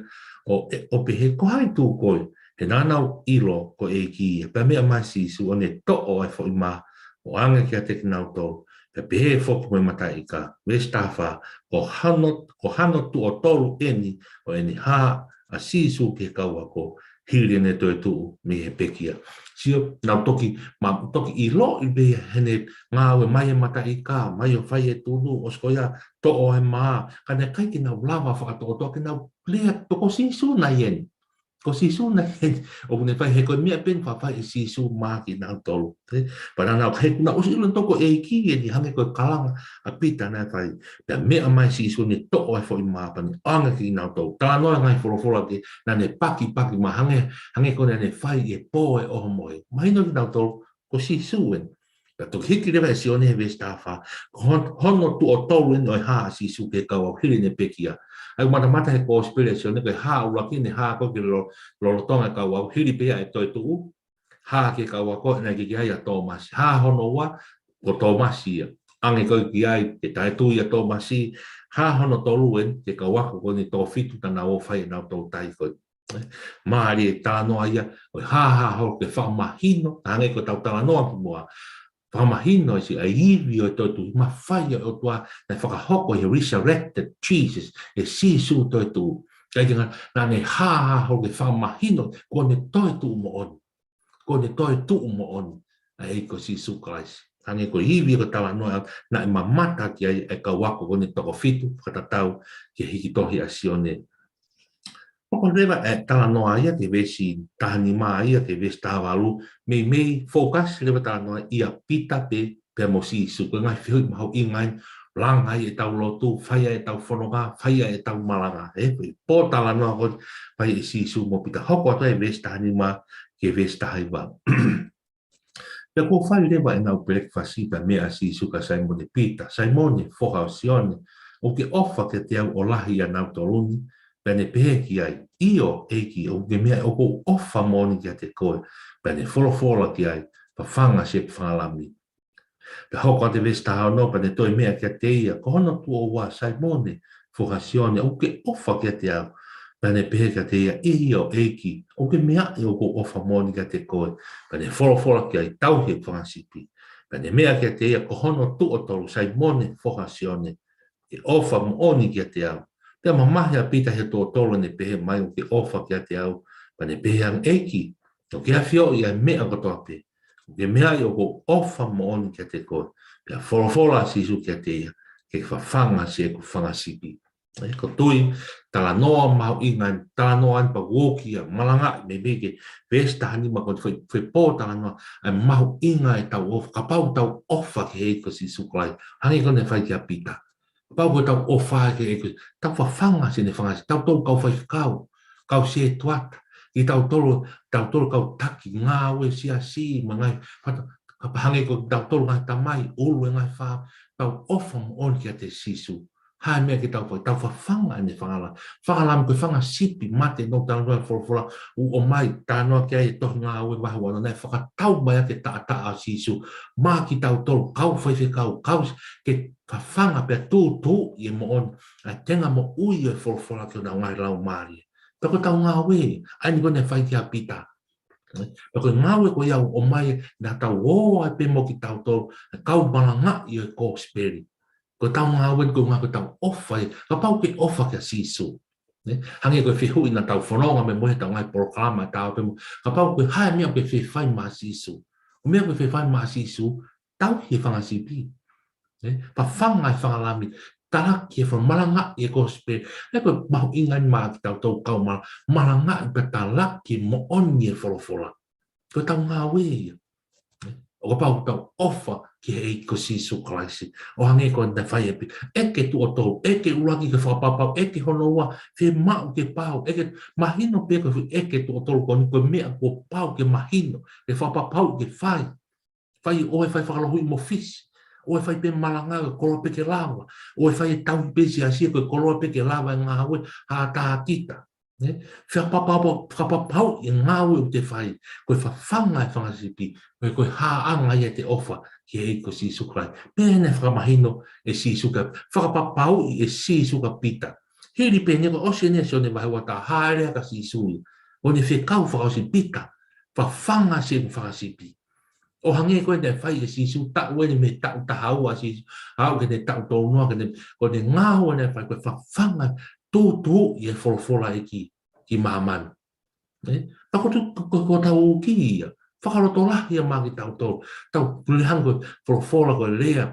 ʻo, ʻe, ʻo pehē ko hai tū koe, he naʻa nau ʻilo ko e ʻEiki ia. Pea meʻa mai ʻa Sīsū ʻo ne toʻo e foʻi mā, ʻo ʻange kiate kinautolu. Pea pehē foki mo e mataʻi ika. Veesi taha fā, ko hano, ko hano tuʻo tolu eni ʻo ʻene hā ʻa Sīsū ki he kau ako, hili ʻene toetuʻu mei he pekia. Sio, nau toki, ma, toki ʻiloʻi pē ia heʻene ngāue mai e mataʻi ika, mai ʻo fai e tunu, ʻosi ko ia, toʻo e mā, ka naʻe ʻikai ke nau lava fakatoatoa, ke nau lea, ko Sīsū nai eni. Ko Sīsū nai eni. ʻOku ne fai he ko e meʻa pē eni naʻe fai ʻe Sīsū maʻa kinautolu. Ē? Pea naʻa nau he kuna ʻosi ʻilo nautolu ko e ʻEiki eni hangē ko e kalanga ʻa Pita naʻe fai. Pea meʻa mai ʻa Sīsū ʻo ne toʻo e foʻi mā pea ne ʻange kiate kinautolu. Talanoa e ngaahi folofola ke naʻa ne pakipaki mai hangē, hangē ko ʻene fai ʻi he pō ʻo e ʻohomohe. Mahino kiate kinautolu, ko Sīsū eni. Pea toki hiki leva ʻe Sione he veesi taha fā, ko hon-, hono tuʻo tolu eni ʻo e hā ʻa Sīsū ki he kau ako hili ʻene pekia. ʻA ia ʻoku matamata he kosipeli ʻa Sione ko e hā ʻuluaki ʻene hā ko ē ki lo-, lolotonga e kau ako hili pē ia ʻene toetuʻu, hā ki he kau ako ʻo ʻeke ki ai ʻa Tōmasi. Hā hono ua, ko Tōmasi ia. ʻAnge ko ē ki ai, ke taʻetui ʻa Tōmasi. Hā hono tolu eni, ki he kau ako ko eni toko fitu naʻa nau ō ʻo fai ʻenau toutai ko ē. Mālie e talanoa ia, ʻo e hāhā holo ke fakamahino, hangē ko ʻetau talanoa kimuʻa. Fakamahino ʻa e ivi ʻo e toetuʻu, mafai ʻa e ʻOtua naʻe fakahoko ʻi he resurrected Jesus, ʻe Sīsū toetuʻu. ʻIkai ke ngata, naʻa ne hāhā holo ke fakamahino, ko ʻene toetuʻu moʻoni. Ko ʻene toetuʻu moʻoni ʻa e ʻEiki ko Sīsū Kalaisi. Hangē ko e ivi ko ē talanoa naʻe mamata ki ai e kau ako ko eni toko fitu, fakatatau ki he hiki tohi ʻa Sione. Hoko leva e talanoa ia ki he veesi taha nima ia ki he veesi taha valu, meimei focus leva talanoa ʻia Pita pē pea mo Sīsū. Ko e ngaahi fehuʻi mahuʻinga eni, langa ai ʻetau lotu, fai ai ʻetau fononga, fai ai ʻetau malanga. Ē, ko e pōtalanoa ko ē fai ʻe Sīsū mo Pita. Hoko atu ai veesi taha nima ki he veesi taha hiva. Pea kuo fai leva ʻenau pelekifasi pea meʻa ʻa Sīsū kia Saimone Pita, Saimone, foha ʻo Sione, ʻoku ke ʻofa kiate au ʻo lahi ʻia nautolu ni? Pea ne pehē ki ai, ʻIo, ʻEiki, ʻoku ke meaʻi ʻoku ou ʻofa moʻoni kiate koe. Pea ne folofola ki ai, Fafanga siʻeku fanga lami. Pea hoko atu e veesi taha ono, pea ne toe meʻa kiate ia, Ko hono tuʻo ua, Saimone, foha ʻo Sione, ʻoku ke ʻofa kiate au? Pea ne pehē kiate ia, ʻIo, ʻEiki, ʻoku ke meaʻi ʻoku ou ʻofa moʻoni kiate koe. Pea ne folofola ki ai, Tauhi ʻeku fanga sipi. Pea ne meʻa kiate ia, Ko hono tuʻo tolu, Saimone, foha ʻo Sione, ʻoku ke ʻofa moʻoni kiate au? Pea mamahi ʻa Pita he tuʻo tolu ʻene pehē mai, ʻOku ke ʻofa kiate au? Pea ne pehē ange, ʻEiki, ʻoku ke ʻafioʻi ʻa e meʻa kotoa pē. ʻOku ke meaʻi ʻoku ou ʻofa moʻoni kiate koe. Pea folofola ʻa Sīsū kiate ia, Ke ke fafanga siʻeku fanga sipi. Ē, ko e tui, talanoa mahuʻinga, talanoa eni pea ʻoku ou kiʻi malangaʻi, meimei ki he veesi taha nima ko eni, foʻi, foʻi pōtalanoa, ʻa e mahuʻinga ʻetau ʻofa, kapau ʻoku tau ʻofa ki he ʻEiki ko Sīsū Kalaisi, hangē ko ʻene fai kia Pita. Kapau ʻoku tau ʻofa ki he ʻEiki, tau fafanga siʻene fanga sipi, tautolu kau faifekau, kau sētuata, Kitautolu, tautolu kau taki ngāue siasi, mo e ngaahi fata, ka pehē ange ko tautolu ngaahi tamai, ʻulu e ngaahi fā, tau ʻofa moʻoni kiate Sīsū. Hā e meʻa ke tau fai, tau fafanga ʻene fanga lami. Fanga lami ko e fanga sipi mate, naʻe talanoa e folofola, ʻoku ʻomai, talanoa ki ai e tohi Ngāue vahe ua ono, naʻe fakatau mai ʻaki e taʻataʻa ʻo Sīsū maʻa kitautolu kau faifekau, kau s-, ke fafanga pea tūtuuʻi e moʻoni, ʻa e tenga moʻui ʻo e folofola ki honau ngaahi laumālie. Pea ko ʻetau ngāue, ʻa eni ko ē naʻe fai kia Pita. Pea ko e ngāue ko ia ʻoku ʻomai, naʻa tau ō ai pē mo kitautolu, kau malangaʻi ʻo e kosipeli. Ko ʻetau ngāue ko e ngāue ko ʻetau ʻofa ia, kapau ʻoku ke ʻofa kia Sīsū. Nē? Hangē ko e fehuʻi naʻa tau fononga mai mo ʻetau ngaahi polokalama ʻa e tau pē mo, kapau ko e hā e meʻa ʻoku ke fie fai maʻa Sīsū. Ko e meʻa ʻoku ke fie fai maʻa Sīsū, tauhi e fanga sipi. Nē? Fafanga e fanga lami, talaki e fanga, malangaʻi e kosipeli. ʻE ko e mahuʻinga ia maʻa kitautolu kau mala-, malangaʻi pea talaki e moʻoni e folofola. Ko ʻetau ngāue ia. ʻO kapau ʻoku tau ʻofa ki he ʻEiki ko Sīsū Kalaisi. ʻO hangē ko e naʻe fai ʻe Pita. ʻEke tuʻo tolu, ʻeke ʻuluaki ke fakapapauʻi, ʻeke hono ua, fiemaʻu ke pau, ʻeke mahino pē ko e ʻeke tuʻo tolu ko eni ko e meʻa kuo pau ke mahino, ke fakapapauʻi ke fai. Fai ʻoua ʻe fai fakalohiʻi mo fisi. ʻOua ʻe fai pē malanga ko e koloa pē ke lava. ʻOua ʻe fai e tauhi pē siasi ko e koloa pē ke lava e ngāue ha tā kita. Nē? Fakapapau, fakapapauʻi e ngāue ʻoku te fai, ko e fafanga e fanga sipi, ko e, ko e hāʻanga ia ʻete ʻofa ki he ʻEiki ko Sīsū Kalaisi. Pea naʻe fakamahino ʻe Sīsū ka, fakapapauʻi ʻe Sīsū kia Pita. Hili pē eni ko e ʻosi eni ʻa Sione vahe ua taha, hāʻele ʻa Sīsū ia. ʻO ne fekau fakaʻosi Pita, fafanga siʻi fanga sipi. ʻO hangē ko e naʻe fai ʻe Sīsū taʻu eni mei he taʻu taha ua ʻa Sīsū, aʻu ki he taʻu tolu noa, ki he, ko ʻene ngāue naʻe fai ko e fafanga, tūtuuʻi e folofola ʻa e ʻEiki ki māmani. Nē? Pea ko tu-, ko, ko, ko ʻetau ʻuhinga ia, fakalotolahi ia maʻa kitautolu, tau pule hangē ko e folofola ko e lea,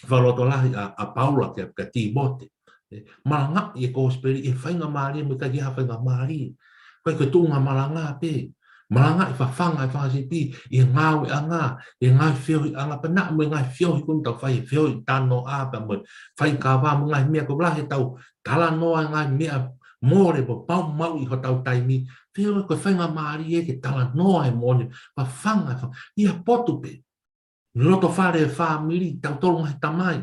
fakalotolahi ʻa, ʻa Paula kia, kia Tīmote. Ē, malangaʻi e kosipeli ʻi he faingamālie mo e ʻikai ha faingamālie. ʻIkai ko e tuʻunga malanga pē. Malangaʻi fafanga e fanga sipi ʻi he ngāueʻanga, ʻi he ngaahi feohiʻanga pea naʻa mo e ngaahi feohi ko eni ʻoku tau fai, feohi talanoa pea mo e faikava mo e ngaahi meʻa ko e lahi ʻetau talanoa e ngaahi meʻa mole pea pau maʻu ʻi hotau taimi. Feohi ko e faingamālie ke talanoa e moʻoni, fafanga e fanga, ʻi ha potu pē. Loto fale e fāmili, tautolu ngaahi tamai.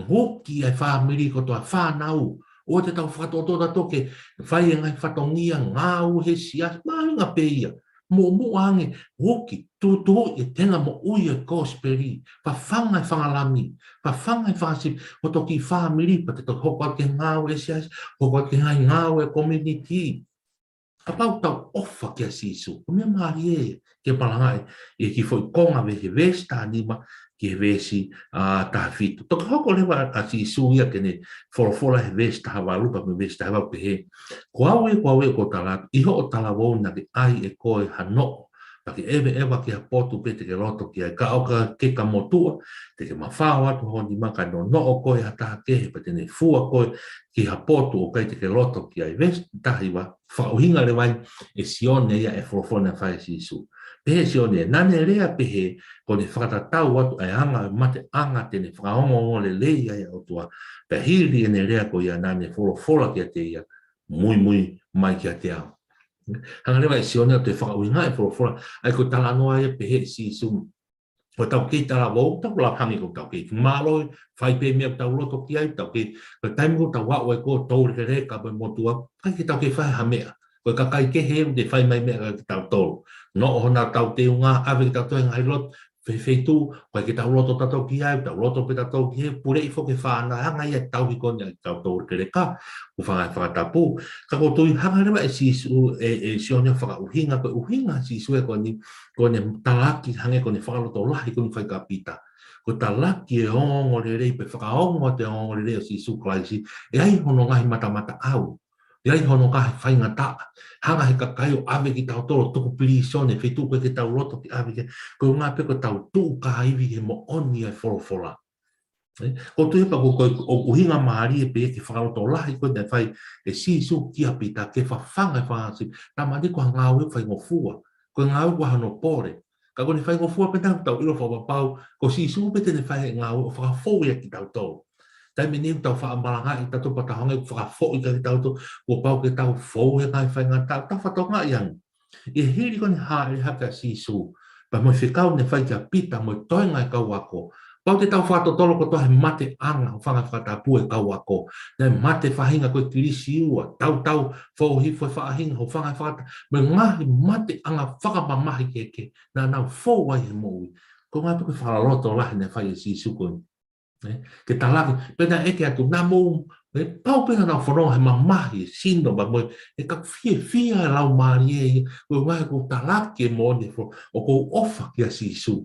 Huki e fāmili kotoa fānau. ʻOua te tau fakatoʻotoʻo tautolu ke fai e ngaahi fatongia, ngāue he siasi, mahuʻinga pē ia. Muʻomuʻa ange, huki, tūtuuʻi e tenga moʻui e kosipeli. Fafanga e fanga lami, fafanga e fanga sipi, hoto kiʻi fāmili, pea te tau hoko atu ki he ngāue he siasi, hoko atu ki he ngaahi ngāue he community. Kapau ʻoku tau ʻofa kia Sīsū, ko e meʻa mālie ia ke malangaʻi ʻi he kiʻi foʻi konga mei he veesi taha nima ki he veesi, ā, taha fitu. Toki hoko leva ʻa Sīsū ia ke ne folofola he veesi taha valu pea mo e veesi taha valu pehē: Ko au ē, ko au ē ʻoku ou tala atu, ʻi hoʻo talavou naʻa ke ʻai ʻe koe ha noʻo, pea ke ʻeveʻeva ki ha potu pē te ke loto ki ai. Ka ʻo ka ke ka motuʻa, te ke mafao atu ho nima kae nonoʻo koe ʻe ha taha kehe, pea te ne fua koe ki ha potu ʻoku ʻikai te ke loto ki ai. Veesi taha hiva, fakaʻuhinga leva ia ʻe Sione ia e folofola naʻe fai ʻe Sīsū. Pehē ʻe Sione, naʻa ne lea pehē, ko ʻene fakatatau atu ʻa e anga ʻo e mateʻanga te ne fakaongoongo lelei ai ʻa e ʻOtua. Pea hili ʻene lea ko ia naʻa ne folofola kiate ia, muimui mai kiate au. Hanga leva ʻe Sione ʻo toe fakaʻuhinga e folofola, ʻa ia ko e talanoa ia pehē ʻe Sīsū. Ko ʻetau kei talavou, tau lava hangē ko ʻetau kei mālō, fai pē meʻa ʻoku tau loto ki ai, tau kei, ko e taimi ko ē ʻoku tau aʻu ai ko ē toulekeleka mo e motuʻa, ʻikai ke tau kei fai ha meʻa. Ko e kakai kehe ʻoku ne fai mai meʻa kia kitautolu. Noʻo honau tauteunga, ʻave kitautolu he ngaahi lotu, fe-, feituʻu, ʻoku ʻikai ke tau loto tautolu ki ai, tau loto pē tautolu ki he, puleʻi foki e fānau, hanga ia ʻo tauhi ko eni ʻa e toulekeleka, ʻoku fanga-, fakatapu. Ka ʻoku ou tui hanga leva ʻe Sīsū, ʻe, ʻe Sione ʻo fakaʻuhinga, ko e ʻuhinga ʻa Sīsū ē ko eni, ko ʻene talaki, hangē ko ʻene fakalotolahi ko eni fai kia Pita. Ko e talaki e ongoongolelei pe fakaongo atu e ongoongolelei ʻo Sīsū Kalaisi, ʻe ʻi ai hono ngaahi matamataʻau, ʻe ʻi ai hono ngaahi faingataʻa, hanga he kakai ʻo ʻave kitautolu ʻo tuku pilīsone, feituʻu ʻoku ʻikai ke tau loto ke ʻave ki ai, ko e ʻuhinga pē ko ʻetau tuʻu kāivi he moʻoni ʻa e folofola. Ē, ʻoku ou tui pē ko e, ko e ʻuhinga mālie pē ia e fakalotolahi ko ē naʻe fai ʻe Sīsū kia Pita ke fafanga e fanga sipi, talamai ko ha ngāue faingofua, ko e ngāue ʻoku ʻikai hano pole. Ka ko ʻene faingofua pē naʻa tau ʻilo fakapapau, ko Sīsū pē te ne fai e ngāue ʻo fakafou ia kiate kitautolu. Taimi ʻe niʻihi ʻoku tau faʻa malangaʻi tautolu pea tau hangē ʻoku fakafoʻi ka ki tautolu, kuo pau ke tau fou he ngaahi faingataʻa, tau fakatokangaʻi ange. ʻI he hili ko eni hāʻele hake ʻa Sīsū, pea mo e fekau naʻe fai kia Pita mo e toenga e kau ako. Pau te tau fakatotolo kotoa he mateʻanga, hūfanga he fakatapu e kau ako. Naʻe mate faʻahinga ko e kilisiua, tautau, fou hifo e faʻahinga, hūfanga he fakata-, mo e ngaahi mateʻanga fakamamahi kehekehe, naʻa nau fou ai he moʻui. Ko e ngaahi pē ko e fakalotolahi naʻe fai ʻe Sīsū ko eni. Ē, ke talaki, pea naʻe ʻeke atu, naʻa mou, ē, pau pē naʻa nau fononga he mamahi, sino, pea mo e, ʻe ka fiefia e laumālie ia, ko e ngaahi ʻoku talaki e moʻoni e fo-, ʻoku ou ʻofa kia Sīsū.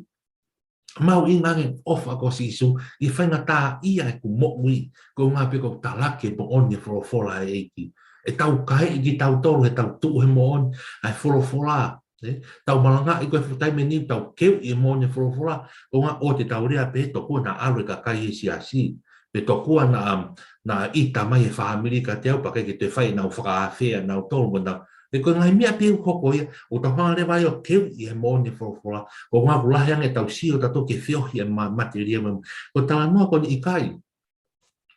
Mahuʻinga ange ʻofa ko Sīsū, ʻi he faingataʻaʻia ʻeku moʻui, ko e ngaahi pē ʻoku talaki e moʻoni e folofola ʻa e ʻEiki. ʻE tau kae kitautolu, he tau tuʻu he moʻoni, ʻa e folofola, ē? Tau malangaʻi ko e fuʻu taimi ʻe niʻihi ʻoku tau keuʻi e moʻoni e folofola, ko e ngaahi ʻoku te tau lea pē tokua naʻa ʻalu e kakai he siasi, pe tokua naʻa, naʻa ʻita mai e fāmili kiate au, pea ʻikai ke toe fai ʻenau fakaafeʻi ʻanautolu mo nau. Ē, ko e ngaahi meʻa pē ʻoku hoko ia, ʻoku tau hanga leva ai ʻo keuʻi e moʻoni e folofola, ko e ngaahi ʻoku lahi ange ʻetau sio tautolu ke feohi e ma-, matelie mo. Ko e talanoa ko eni ʻikai.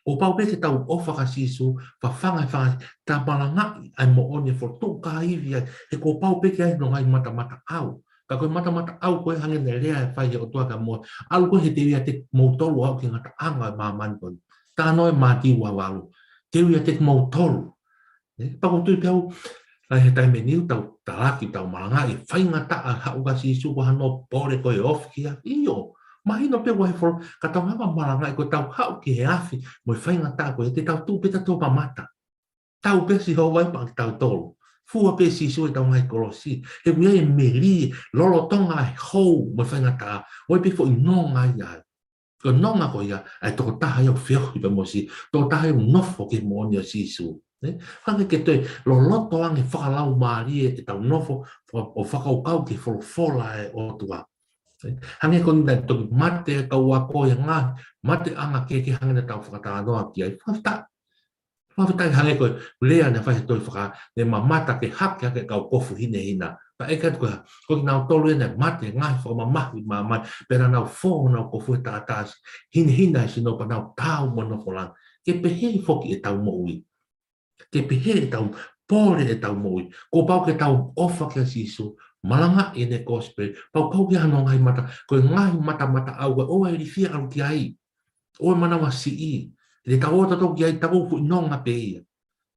ʻOku pau pē ke tau ʻofa kia Sīsū, fafanga e fanga, tau malangaʻi ʻa e moʻoni e folofola, tuʻu kāivi ai, he kuo pau pē ke ʻi ai hono ngaahi matamataʻau. Ka ko e matamataʻau ko e hangē naʻe lea e fai he ʻOtua kia Mō-, ʻalu koe he teu ʻiate kimoutolu ʻo aʻu ki he ngataʻanga ʻo e māmani ko eni. Talanoa ʻa Mātiu ua valu. Teu ʻiate kimoutolu. Ē, pea ʻoku ou tui pē au, ʻa e he taimi ʻe niʻihi ʻoku tau talaki, tau malangaʻi, faingataʻa haʻu kia Sīsū ko hano pole ko e ofi ki ai. ʻIo, mahino pē ʻoku ʻi ai e folo-, ka tau hanga malangaʻi ko e tau haʻu ki he afi, mo e faingataʻa ko ia te tau tuʻu pē tautolu ʻo mamata. Tau pē Sihova ia pea kitautolu. Fua pē Sīsū ʻi heʻetau ngaahi kolosi. He ʻoku ʻi ai e melie, lolotonga e hou, mo e faingataʻa, ʻoku ʻi ai pē foʻi nonga ia ai. Ko e nonga ko ia, ʻa e tokotaha ia ʻoku feohi pea mo Sī-, tokotaha ia ʻoku nofo ki he moʻoni ʻo Sīsū. Ē? Hangē ke toe loloto ange fakalaumālie ʻetau nofo, faka-, ʻo fakakaukau ki he folofola ʻa e ʻOtua. Ē? Hangē ko eni naʻe toki mate e kau ako ia ngaahi, mateʻanga kehekehe hangē naʻa tau fakatalanoa ki ai. Fakafetaʻi. Fakafetaʻi hangē ko e lea naʻe fai he tohi Faka-, naʻe mamata ke hake hake e kau kofu hinehina. Pea ʻeke atu ko e hā, ko kinautolu ia naʻe mate he ngaahi fakamamahi ʻa māmani, pea naʻa nau fō honau kofu he taʻataʻa hinehina ʻi he sino pea nau taau mo e nofo langi. Ke pehē foki ʻetau moʻui. Ke pehē ʻetau pole ʻetau moʻui. Kuo pau ke tau ʻofa kia Sīsū, malangaʻi ʻene kosipeli, pea pau ke ʻi ai hono ngaahi mata, ko e ngaahi matamataʻau ko ē ʻoua ʻe ilifia ʻalu ki ai. ʻOua ʻe manavasiʻi. ʻE tau ō tautolu ki ai, tau fuʻu nonga pē ia.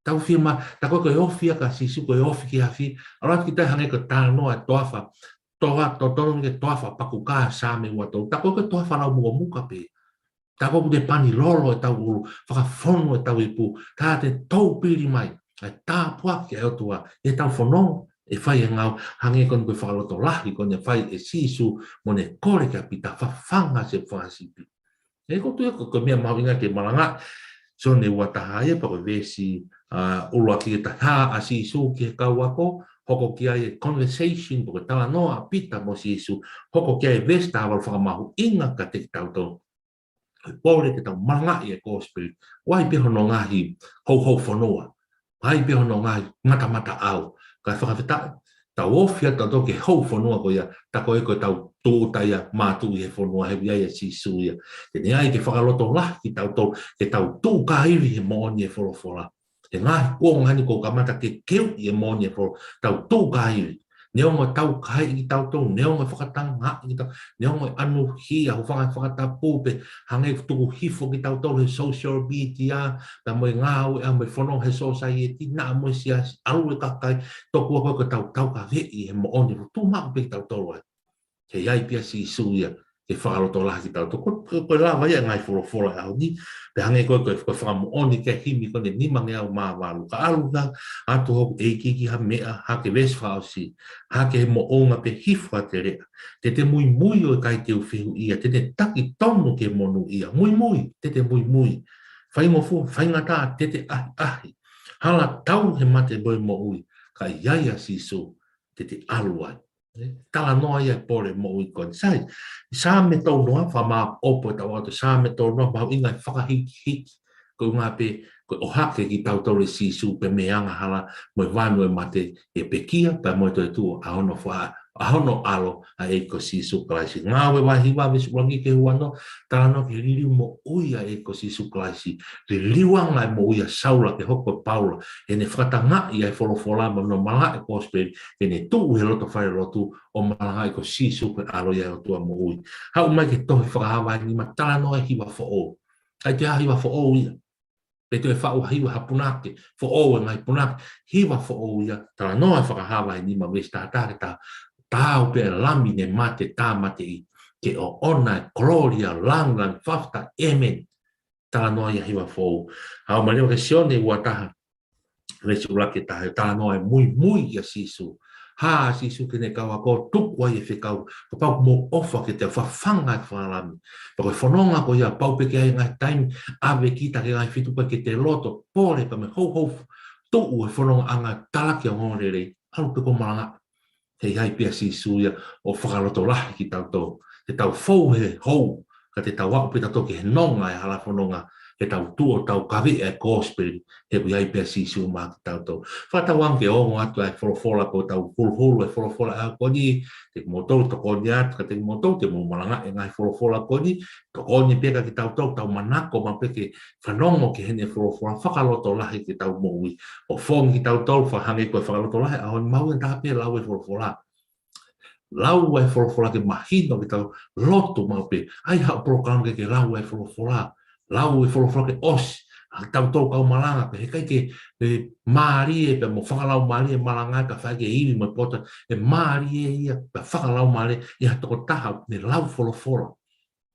Tau fiemaʻu, tā ko ē ko e ofi ia kia Sīsū, ko e ofi ki he afi. ʻAlu atu kita hangē ko e talanoa e toafa. Toa, to-, tonu ki he toafa pakukā Saame ua tolu. Tā ko ē ko e toafa lau mukamuka pē. Tā ko ē ʻoku te pani lolo ʻetau ʻulu, fakafonu ʻetau ipu. Tā te tau pili mai. ʻA e tāpuaki ʻa e ʻOtua. ʻEtau fononga, ʻe fai e ngāue, hangē ko eni ko e fakalotolahi ko eni ʻe fai ʻe Sīsū mo ʻene kole kia Pita fafanga siʻi fanga sipi. Ē, ʻoku ou tui ko e, ko e meʻa mahuʻinga ke malanga. Sione ua taha ia, pea ko e veesi, ā, ʻuluaki ki he taha, ʻa Sīsū ki he kau ako, hoko ki ai e conversation, pe ko e talanoa ʻa Pita mo Sīsū, hoko ki ai e veesi taha valu fakamahuʻinga kiate kitautolu. Ko e pole ke tau malangaʻi e kosipeli, ʻoku ʻi ai pē hono ngaahi houhou fonua. ʻOku ʻi ai pē hono ngaahi matamataʻau. Kae fakafetaʻi, tau ofi atu tautolu ki he houhou fonua ko ia, tā ko ē ko ʻetau tūʻuta ia, mātuʻu ʻi he fonua he ʻoku ʻi ai ʻa Sīsū ia. Te ne ʻai ke fakalotolahi kitautolu, ke tau tuʻu kāivi he moʻoni e folofola. He ngaahi kuonga ni kuo kamata ke keuʻi e moʻoni e folofola, tau tuʻu kāivi. Neongo ʻetau kaeʻi kitautolu, neongo e fakatangaʻi kitautolu, neongo e ʻanuhia, hūfanga he fakatapu pe hangē ʻoku tuku hifo kitautolu he social media, pea mo e ngāue, ʻa mo e fononga he sōsaieti, naʻa mo e siasi, ʻalu e kakai, tokua ko ē ko ʻetau taukaveʻi he moʻoni, tuʻu maʻu pē kitautolu ai. He ʻi ai pē ʻa Sīsū ia, ke fakalotolahi kitautolu. Ko, ko, ko e lava ia e ngaahi folofola ʻo e ʻaho ni, pea hangē ko e, ko e, ko e fakamoʻoni ki he himi ko eni nimangeau mā valu. Ka ʻalu atu hoku ʻEiki ki ha meʻa, hake veesi fakaʻosi, hake he moʻunga pea hifo ʻa e teleʻa. Te te muimui ʻo ʻikai te u fehuʻia, te te taki tonu ki he monūʻia. Muimui, te te muimui. Faingofua, faingataʻa, te te ʻahiʻahi. Hala tau he mate mo e moʻui, ka ʻi ai ʻa Sīsū, te te ʻalu ai. Ē, talanoa ia e pole moʻui ko eni. Sai, Saame tolu noa, fakamāʻopoʻopo ʻetau ako, Saame tolu noa, mahuʻinga e fakahikihiki. Ko e ʻuhinga pē, ko e ʻohake kitautolu ʻe Sīsū pē mei he angahala, mo e vanu ʻo e mate, ʻe pekia, pea mo e toetuʻu ʻa hono fa-, ʻa hono ʻAlo, ʻa e ʻEiki ko Sīsū Kalaisi. Ngāue vahe hiva veesi ʻuluaki ki he uanoa, talanoa ki he liliu moʻui ʻa e ʻEiki ko Sīsū Kalaisi. Liliu ange e moʻui ʻa Saula ke hoko ko Paula, heʻene fakatangaʻi ʻa e folofola mo hono malangaʻi e kosipeli, heʻene tuʻu he loto falelotu ʻo malangaʻi ko Sīsū ko e ʻAlo ia ʻo e ʻOtua moʻui. Haʻu mai ki he tohi Fakahā vahe nima, talanoa e hiva foʻou. ʻIkai toe ʻi ai ha hiva foʻou ia. Pe toe faʻu ha hiva ha punake, foʻou e ngaahi punake, hiva foʻou ia, talanoa e Fakahā vahe nima veesi taha taha ki he taha, taau pē e Lami naʻe mate tāmateʻi, ke ʻoʻona e kolōlia, lāngilangi, fakafetaʻi, ʻēmeni. Talanoa ia e hiva foʻou. Haʻu mai leva ki he Sione ua taha, veesi ʻuluaki ki he taha, talanoa e muimui ʻia Sīsū. Hā ʻa Sīsū ki heʻene kau ako, tuku ai e fekau, kapau ʻoku mou ʻofa kiate au, fafanga ʻeku fanga lami. Pea ko e fononga ko ia, pau pē ke ʻi ai e ngaahi taimi, ʻave kita ki he ngaahi feituʻu pē ke te loto, pole pea mo e houhou, tuʻu e fonongaʻanga, talaki e ongoongolelei, ʻalu pē koe ʻo malangaʻi. He ʻi ai pē ʻa Sīsū ia ʻo fakalotolahi kitautolu. Te tau fou he hou, ka te tau aʻu pē tautolu ki he nonga e hala fononga, ke tau tuʻu ʻo tau kaveʻi e kosipeli, he ʻoku ʻi ai pē ʻa Sīsū maʻa kitautolu. Fakatauange ke ongo atu ʻa e folofola kuo tau huluhulu e folofola ʻaho ko eni, te kimoutolu tokoni atu, ka te kimoutolu te mou malangaʻi e ngaahi folofola ko eni, tokoni pē kia kitautolu, tau manako maʻu pē ke fanongo ki heʻene folofola, fakalotolahi kitautolu moʻui. ʻOfongi kitautolu, fakahangē ko e fakalotolahi, ʻaho ni mahuʻinga taha pē lau e folofola. Lau e folofola ke mahino ke tau lotu maʻu pē. ʻAi haʻo polokalama ke, ke lau e folofola. Lau e folofola ke ʻosi. ʻA kitautolu kau malanga, ke heʻikai ke, ke mālie pē mo fakalaumālie malanga ka fai ke ivi mo e poto. ʻE mālie ia, pea fakalaumālie ia ha tokotaha ne lau folofola.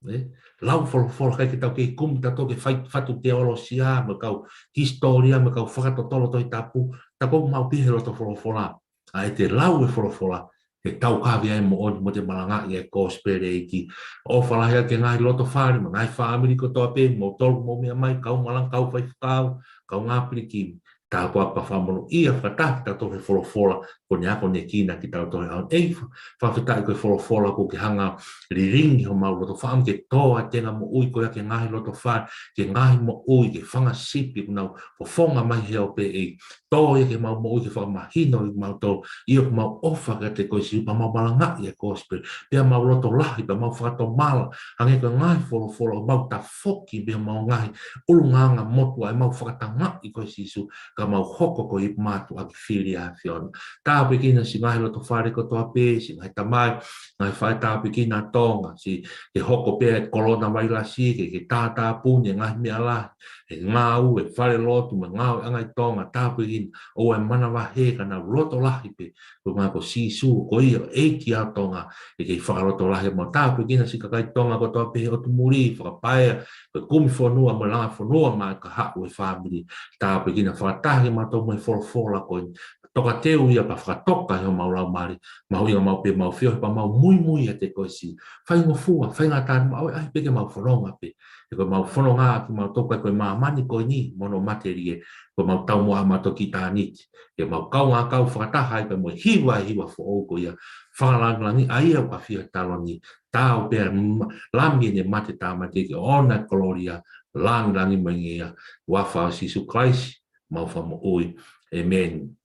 ʻE, lau folofola, ʻikai ke tau kei kumi tautolu ke fai fatu teolosia, mo e kau hisitōlia, mo e kau fakatotolo Tohi Tapu, tau kumi maʻu pē he loto folofola. ʻA ʻete lau e folofola, ʻe taukaveʻi ai e moʻoni mo ʻete malangaʻi e kosipeli ʻa e ʻEiki. ʻOfa lahi atu ki he ngaahi loto fale, mo e ngaahi fāmili kotoa pē, moutolu mou meʻa mai, kau malanga, kau faifekau, kaungā pilikimi. Tāpuaki pea fakamonūʻia fakataha kitautolu he folofola, kuo ne akonekina kitautolu he ʻaho ni. ʻEiki, fa-, fakafetaʻi ko e folofola kuo ke hanga ʻo lilingi homau loto, fakaʻamu ke tō ʻa e tenga moʻui ko ia ki he ngaahi loto fale, ki he ngaahi moʻui, ki he fanga sipi kuo nau fofonga mai he ope ʻEiki. Tō ia ki heʻemau moʻui ke fakamahino kimautolu, ʻio ʻoku mau ʻofa kiate koe Sīsū, pea mau malangaʻi e kosipeli, pea mau loto lahi, pea mau fakatomala, hangē ko e ngaahi folofola, mau tafoki mei homau ngaahi ʻulungaanga motuʻa, ʻemau fakatangaʻi koe Sīsū, ka mau hoko ko e ipu mātuʻaki fili ʻa e ʻAfiona. Tāpuekina siʻi ngaahi loto fale kotoa pē, siʻi ngaahi tamai, ngaahi faʻē, tāpuekina Tonga, siʻi ke hoko pē ʻa e kolona vailasi, ke, ke tātāpuni e ngaahi meʻa lahi, he ngāue, falelotu, mo e ngāueʻanga ʻi Tonga, tāpuekina, ʻoua ʻe manavahē ka nau loto lahi pē, ko e ʻuhinga ko Sīsū, ko ia ʻEiki ʻa Tonga, ʻe kei fakalotolahi. Mau tāpuekina siʻi kakai Tonga kotoa pē he ʻotu muli, fakapaea, ko e kumi fonua mo e langa fonua maʻa e kahaʻu e fāmili. Tāpuekina fakataha kimautolu mo e folofola ko eni. Tokateu ia pea fakatoka ʻi homau laumālie. Mahuʻinga maʻu pē ʻemau feohi pea mau muimui ʻiate koe Sīsū. Faingofua, faingataʻa, mau ʻai pē ke mau fononga pē. He ko ʻemau fononga ʻa kimautolu ʻikai ko e māmani ko eni mo hono matelie, ko ʻemau taumuʻa maʻa ʻitāniti. Ke mau kaungā kau fakataha ai pea mo e hiva, hiva foʻou ko ia. Fakalāngilangiʻi ʻa ia ʻoku ʻafio he taloni. Taau pē ʻa e ma-, Lami naʻe mate tāmateʻi ke ʻoʻona e kolōlia, lāngilangi mo e ngeia. Huafa ʻo Sīsū Kalaisi, mau Fakamoʻui. ʻĒmeni.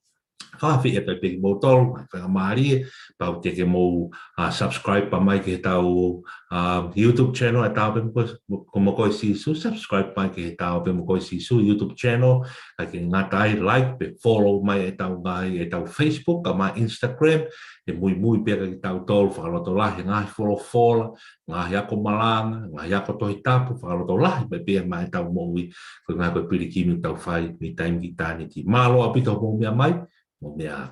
Fakafetaʻi pē kimoutolu, mai faingamālie, pau te ke mou, ā, subscribe pē mai ki heʻetau, ā, YouTube channel, ʻa e Taʻo Pē Mo Koe, Mo Koe Sīsū, subscribe mai ki he Taʻo Pē Mo Koe Sīsū YouTube channel, ʻikai ke ngata ai, like pē follow mai ʻetau ngaahi, ʻetau Facebook, kae ʻumaʻā Instagram, ʻe muimui pē kia kitautolu, fakalotolahi he ngaahi folofola, ngaahi ako malanga, ngaahi ako Tohi Tapu, fakalotolahi pē pea maʻa ʻetau moʻui, ko e ngaahi ko e pilikimi ʻoku tau fai, mei taimi ki ʻitāniti. Mālō ʻaupito hoʻomou meʻa mai, mou meʻa ā.